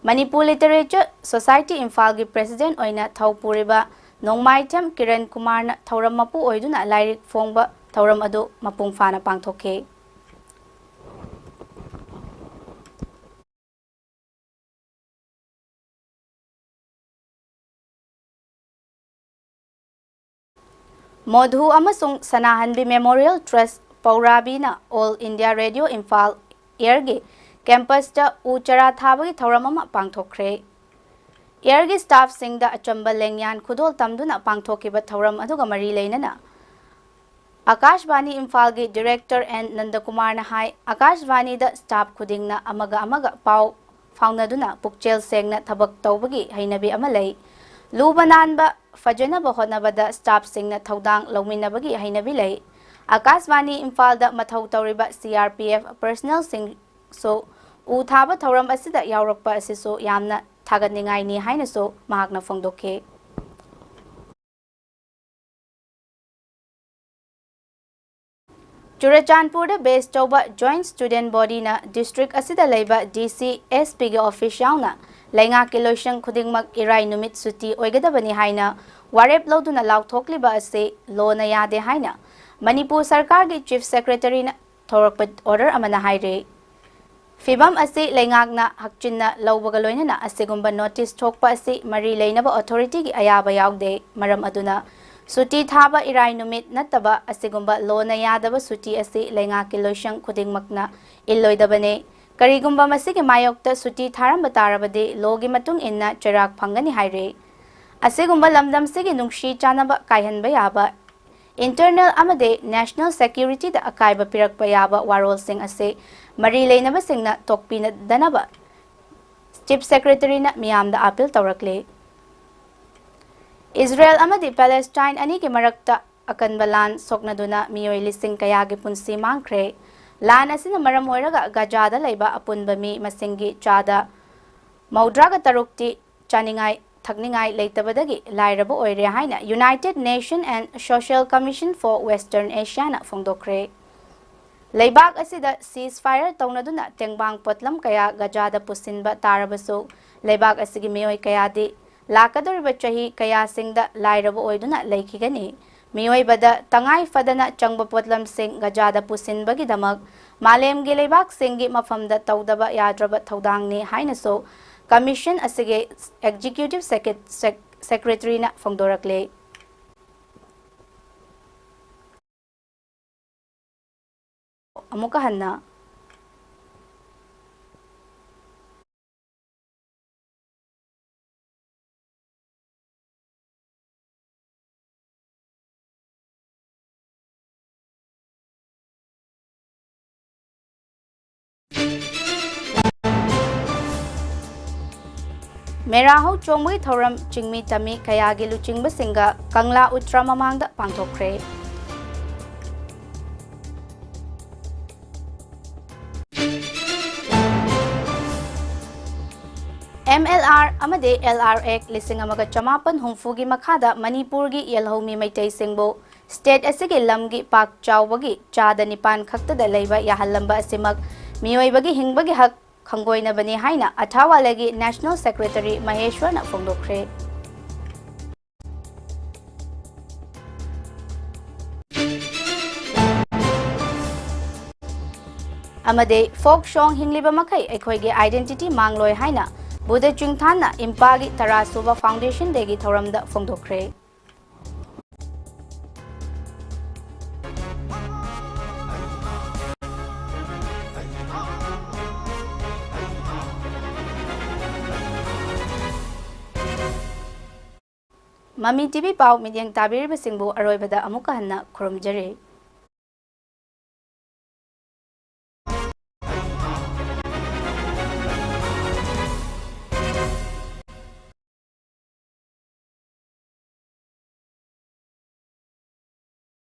ꯃꯅꯤꯄꯨꯔ ꯂꯤꯇꯔꯦꯆꯔ ꯁꯣꯁꯥꯏꯇꯤ ꯏꯝꯐꯥꯜꯒꯤ ꯄ꯭ꯔꯦꯁꯤꯗꯦꯟꯠ ꯑꯣꯏꯅ ꯊꯧ ꯄꯨꯔꯤꯕ ꯅꯣꯡꯃꯥꯏꯊꯦꯝ ꯀꯤꯔꯟ ꯀꯨꯃꯥꯔꯅ ꯊꯧꯔꯝ ꯃꯄꯨ ꯑꯣꯏꯗꯨꯅ ꯂꯥꯏꯔꯤꯛ ꯐꯣꯡꯕ ꯊꯧꯔꯝ ꯑꯗꯨ ꯃꯄꯨꯡ ꯐꯥꯅ ꯄꯥꯡꯊꯣꯛꯈꯤ꯫ ꯃꯣꯙꯨ ꯑꯃꯁꯨꯡ ꯁꯅꯥꯍꯟꯕꯤ ꯃꯦꯃꯣꯔꯤꯌꯦꯜ ꯇ꯭ꯔꯁꯠ ꯄꯧꯔꯥꯕꯤꯅ ꯑꯣꯜ ꯏꯟꯗꯤꯌꯥ ꯔꯦꯗꯤꯑꯣ ꯏꯝꯐꯥꯜ ꯑꯦꯌꯔꯒꯤ ꯀꯦꯝꯄꯁꯇ ꯎ ꯆꯥꯔꯥ ꯊꯥꯕꯒꯤ ꯊꯧꯔꯝ ꯑꯃ ꯄꯥꯡꯊꯣꯛꯈ꯭ꯔꯦ꯫ ꯑꯦꯌꯔꯒꯤ ꯁ꯭ꯇꯥꯐꯁꯤꯡꯗ ꯑꯆꯝꯕ ꯂꯦꯡꯌꯥꯟ ꯈꯨꯗꯣꯜ ꯇꯝꯗꯨꯅ ꯄꯥꯡꯊꯣꯛꯈꯤꯕ ꯊꯧꯔꯝ ꯑꯗꯨꯒ ꯃꯔꯤ ꯂꯩꯅꯅ ꯑꯀꯥꯁꯕꯥꯅꯤ ꯏꯝꯐꯥꯜꯒꯤ ꯗꯤꯔꯦꯛꯇꯔ ꯑꯦꯟ ꯅꯟꯗꯀꯨꯃꯥꯔꯅ ꯍꯥꯏ, ꯑꯀꯥꯁꯕꯥꯅꯤꯗ ꯁ꯭ꯇꯥꯐ ꯈꯨꯗꯤꯡꯅ ꯑꯃꯒ ꯑꯃꯒ ꯄꯥꯎ ꯐꯥꯎꯅꯗꯨꯅ ꯄꯨꯛꯆꯦꯜ ꯁꯦꯡꯅ ꯊꯕꯛ ꯇꯧꯕꯒꯤ ꯍꯩꯅꯕꯤ ꯑꯃ ꯂꯩ꯫ ꯂꯨꯕ ꯅꯥꯟꯕ ꯐꯖꯅꯕ ꯍꯣꯠꯅꯕꯗ ꯁ꯭ꯇꯥꯐꯁꯤꯡꯅ ꯊꯧꯗꯥꯡ ꯂꯧꯃꯤꯟꯅꯕꯒꯤ ꯍꯩꯅꯕꯤ ꯂꯩ꯫ ꯑꯀꯥꯁꯕꯥꯅꯤ ꯏꯝꯐꯥꯜꯗ ꯃꯊꯧ ꯇꯧꯔꯤꯕ ꯁꯤ ꯑꯥꯔ ꯄꯤ ꯑꯦꯐ ꯄꯔꯁꯅꯦꯜꯁꯤꯡꯁꯨ ꯎ ꯊꯥꯕ ꯊꯧꯔꯝ ꯑꯁꯤꯗ ꯌꯥꯎꯔꯛꯄ ꯑꯁꯤꯁꯨ ꯌꯥꯝꯅ ꯊꯥꯒꯠꯅꯤꯡꯉꯥꯏꯅꯤ ꯍꯥꯏꯅꯁꯨ ꯃꯍꯥꯛꯅ ꯐꯣꯡꯗꯣꯛꯈꯤ꯫ ꯆꯨꯔꯆꯥꯟꯄꯨꯔꯗ ꯕꯦꯁ ꯇꯧꯕ ꯖꯣꯏꯟꯠ ꯁ꯭ꯇꯨꯗꯦꯟꯠ ꯕꯣꯗꯤꯅ ꯗꯤꯁꯇ꯭ꯔꯤꯛ ꯑꯁꯤꯗ ꯂꯩꯕ ꯗꯤ ꯁꯤ ꯑꯦꯁ ꯄꯤꯒꯤ ꯑꯣꯐꯤꯁ ꯌꯥꯎꯅ ꯂꯩꯉꯥꯛꯀꯤ ꯂꯣꯏꯁꯪ ꯈꯨꯗꯤꯡꯃꯛ ꯏꯔꯥꯏ ꯅꯨꯃꯤꯠ ꯁꯨꯇꯤ ꯑꯣꯏꯒꯗꯕꯅꯤ ꯍꯥꯏꯅ ꯋꯥꯔꯦꯞ ꯂꯧꯗꯨꯅ ꯂꯥꯎꯊꯣꯛꯂꯤꯕ ꯑꯁꯤ ꯂꯣꯅ ꯌꯥꯗꯦ ꯍꯥꯏꯅ ꯃꯅꯤꯄꯨꯔ ꯁꯔꯀꯥꯔꯒꯤ ꯆꯤꯐ ꯁꯦꯀ꯭ꯔꯦꯇꯔꯤꯅ ꯊꯣꯔꯛꯄ ꯑꯣꯔꯗꯔ ꯑꯃꯅ ꯍꯥꯏꯔꯤ꯫ ꯐꯤꯚꯝ ꯑꯁꯤ ꯂꯩꯉꯥꯛꯅ ꯍꯛꯆꯤꯟꯅ ꯂꯧꯕꯒ ꯂꯣꯏꯅꯅ ꯑꯁꯤꯒꯨꯝꯕ ꯅꯣꯇꯤꯁ ꯊꯣꯛꯄ ꯑꯁꯤ ꯃꯔꯤ ꯂꯩꯅꯕ ꯑꯣꯊꯣꯔꯤꯇꯤꯒꯤ ꯑꯌꯥꯕ ꯌꯥꯎꯗꯦ꯫ ꯃꯔꯝ ꯑꯗꯨꯅ ꯁꯨꯇꯤ ꯊꯥꯕ ꯏꯔꯥꯏ ꯅꯨꯃꯤꯠ ꯅꯠꯇꯕ ꯑꯁꯤꯒꯨꯝꯕ ꯂꯣꯅ ꯌꯥꯗꯕ ꯁꯨꯇꯤ ꯑꯁꯤ ꯂꯩꯉꯥꯛꯀꯤ ꯂꯣꯏꯁꯪ ꯈꯨꯗꯤꯡꯃꯛꯅ ꯏꯜꯂꯣꯏꯗꯕꯅꯤ꯫ ꯀꯔꯤꯒꯨꯝꯕ ꯃꯁꯤꯒꯤ ꯃꯥꯌꯣꯛꯇ ꯁꯨꯇꯤ ꯊꯥꯔꯝꯕ ꯇꯥꯔꯕꯗꯤ ꯂꯣꯒꯤ ꯃꯇꯨꯡ ꯏꯟꯅ ꯆꯩꯔꯥꯛ ꯐꯪꯒꯅꯤ ꯍꯥꯏꯔꯤ꯫ ꯑꯁꯤꯒꯨꯝꯕ ꯂꯝꯗꯝꯁꯤꯒꯤ ꯅꯨꯡꯁꯤ ꯆꯥꯟꯅꯕ ꯀꯥꯏꯍꯟꯕ ꯌꯥꯕ, ꯏꯟꯇꯔꯅꯦꯜ ꯑꯃꯗꯤ ꯅꯦꯁꯅꯦꯜ ꯁꯦꯀ꯭ꯌꯨꯔꯤꯇꯤꯗ ꯑꯀꯥꯏꯕ ꯄꯤꯔꯛꯄ ꯌꯥꯕ ꯋꯥꯔꯣꯜꯁꯤꯡ ꯑꯁꯤ ꯃꯔꯤ ꯂꯩꯅꯕꯁꯤꯡꯅ ꯇꯣꯛꯄꯤꯗꯅꯕ ꯆꯤꯐ ꯁꯦꯀ꯭ꯔꯦꯇꯔꯤꯅ ꯃꯤꯌꯥꯝꯗ ꯑꯥꯄꯤꯜ ꯇꯧꯔꯛꯂꯤ꯫ ꯏꯖꯔꯦꯜ ꯑꯃꯗꯤ ꯄꯦꯂꯦꯁꯇꯥꯏꯟ ꯑꯅꯤꯒꯤ ꯃꯔꯛꯇ ꯑꯀꯟꯕ ꯂꯥꯟ ꯁꯣꯛꯅꯗꯨꯅ ꯃꯤꯑꯣꯏ ꯂꯤꯁꯤꯡ ꯀꯌꯥꯒꯤ ꯄꯨꯟꯁꯤ ꯃꯥꯡꯈ꯭ꯔꯦ꯫ ꯂꯥꯟ ꯑꯁꯤꯅ ꯃꯔꯝ ꯑꯣꯏꯔꯒ ꯒꯖꯥꯗ ꯂꯩꯕ ꯑꯄꯨꯟꯕ ꯃꯤ ꯃꯁꯤꯡꯒꯤ ꯆꯥꯗ ꯃꯧꯗ꯭ꯔꯥꯒ ꯇꯔꯨꯛꯇꯤ ꯆꯥꯅꯤꯡꯉꯥꯏ ꯊꯛꯅꯤꯡꯉꯥꯏ ꯂꯩꯇꯕꯗꯒꯤ ꯂꯥꯏꯔꯕ ꯑꯣꯏꯔꯦ ꯍꯥꯏꯅ United Nation and Social Commission for Western Asiaꯅ ꯐꯣꯡꯗꯣꯛꯈ꯭ꯔꯦ꯫ ꯂꯩꯕꯥꯛ ꯑꯁꯤꯗ ceasefire ꯇꯧꯅꯗꯨꯅ ꯇꯦꯡꯕꯥꯡ ꯄꯣꯠꯂꯝ ꯀꯌꯥ ꯒꯖꯥꯗ ꯄꯨꯁꯤꯟꯕ ꯇꯥꯔꯕꯁꯨ, ꯂꯩꯕꯥꯛ ꯑꯁꯤꯒꯤ ꯃꯤꯑꯣꯏ ꯀꯌꯥꯗꯤ ꯂꯥꯛꯀꯗꯧꯔꯤꯕ ꯆꯍꯤ ꯀꯌꯥꯁꯤꯡꯗ ꯂꯥꯏꯔꯕ ꯑꯣꯏꯗꯨꯅ ꯂꯩꯈꯤꯒꯅꯤ꯫ ꯃꯤꯑꯣꯏꯕꯗ ꯇꯉꯥꯏ ꯐꯗꯅ ꯆꯪꯕ ꯄꯣꯠꯂꯝꯁꯤꯡ ꯒꯖꯥꯗ ꯄꯨꯁꯤꯟꯕꯒꯤꯗꯃꯛ ꯃꯥꯂꯦꯝꯒꯤ ꯂꯩꯕꯥꯛꯁꯤꯡꯒꯤ ꯃꯐꯝꯗ ꯇꯧꯗꯕ ꯌꯥꯗ꯭ꯔꯕ ꯊꯧꯗꯥꯡꯅꯤ ꯍꯥꯏꯅꯁꯨ ꯀꯃꯤꯁꯟ ꯑꯁꯤꯒꯤ ꯑꯦꯛꯖꯤꯀ꯭ꯌꯨꯇꯤꯚ ꯁꯦꯀ꯭ꯔꯦ-, ꯁꯦꯛ-, ꯁꯦꯀ꯭ꯔꯦꯇꯔꯤꯅ ꯐꯣꯡꯗꯣꯔꯛꯂꯦ꯫ ꯑꯃꯨꯛꯀ ꯍꯟꯅ꯫ ꯃꯦꯔꯥ ꯍꯧ ꯆꯣꯡꯕꯒꯤ ꯊꯧꯔꯝ ꯆꯤꯡꯃꯤ ꯇꯝꯃꯤ ꯀꯌꯥꯒꯤ ꯂꯨꯆꯤꯡꯕꯁꯤꯡꯒ ꯀꯪꯂꯥ ꯎꯇ꯭ꯔ ꯃꯃꯥꯡꯗ ꯄꯥꯡꯊꯣꯛꯈ꯭ꯔꯦ꯫ ꯑꯦꯝ ꯑꯦꯜ ꯑꯥꯔ ꯑꯃꯗꯤ ꯑꯦꯜ ꯑꯥꯔ ꯑꯦꯛ ꯂꯤꯁꯤꯡ ꯑꯃꯒ ꯆꯃꯥꯄꯟ ꯍꯨꯝꯐꯨꯒꯤ ꯃꯈꯥꯗ ꯃꯅꯤꯄꯨꯔꯒꯤ ꯌꯦꯜꯍꯧꯃꯤ ꯃꯩꯇꯩꯁꯤꯡꯕꯨ ꯁ꯭ꯇꯦꯠ ꯑꯁꯤꯒꯤ ꯂꯝꯒꯤ ꯄꯥꯛ ꯆꯥꯎꯕꯒꯤ ꯆꯥꯗ ꯅꯤꯄꯥꯟ ꯈꯛꯇꯗ ꯂꯩꯕ ꯌꯥꯍꯜꯂꯝꯕ ꯑꯁꯤꯃꯛ ꯃꯤꯑꯣꯏꯕꯒꯤ ꯍꯤꯡꯕꯒꯤ ꯍꯛ ꯈꯪꯒꯣꯏꯅꯕꯅꯤ ꯍꯥꯏꯅ ꯑꯊꯥꯋꯥꯂꯦꯒꯤ ꯅꯦꯁꯅꯦꯜ ꯁꯦꯀ꯭ꯔꯦꯇꯔꯤ ꯃꯍꯦꯁ꯭ꯋꯔꯅ ꯐꯣꯡꯗꯣꯛꯈ꯭ꯔꯦ꯫ ꯑꯃꯗꯤ ꯐꯣꯛ ꯁꯣꯡ ꯍꯤꯡꯂꯤꯕ ꯃꯈꯩ ꯑꯩꯈꯣꯏꯒꯤ ꯑꯥꯏꯗꯦꯟꯇꯤꯇꯤ ꯃꯥꯡꯂꯣꯏ ꯍꯥꯏꯅ ꯕꯨꯙ ꯆꯤꯡꯊꯥꯟꯅ ꯏꯝꯄꯥꯒꯤ ꯇꯔꯥ ꯁꯨꯕ ꯐꯥꯎꯟꯗꯦꯁꯟ ꯗꯦꯒꯤ ꯊꯧꯔꯝꯗ ꯐꯣꯡꯗꯣꯛꯈ꯭ꯔꯦ꯫ ꯃꯃꯤ ꯇꯤꯚꯤ ꯄꯥꯎ ꯃꯤꯠꯌꯦꯡ ꯇꯥꯕꯤꯔꯤꯕꯁꯤꯡꯕꯨ ꯑꯔꯣꯏꯕꯗ ꯑꯃꯨꯛꯀ ꯍꯟꯅ ꯈꯨꯔꯨꯝꯖꯔꯤ꯫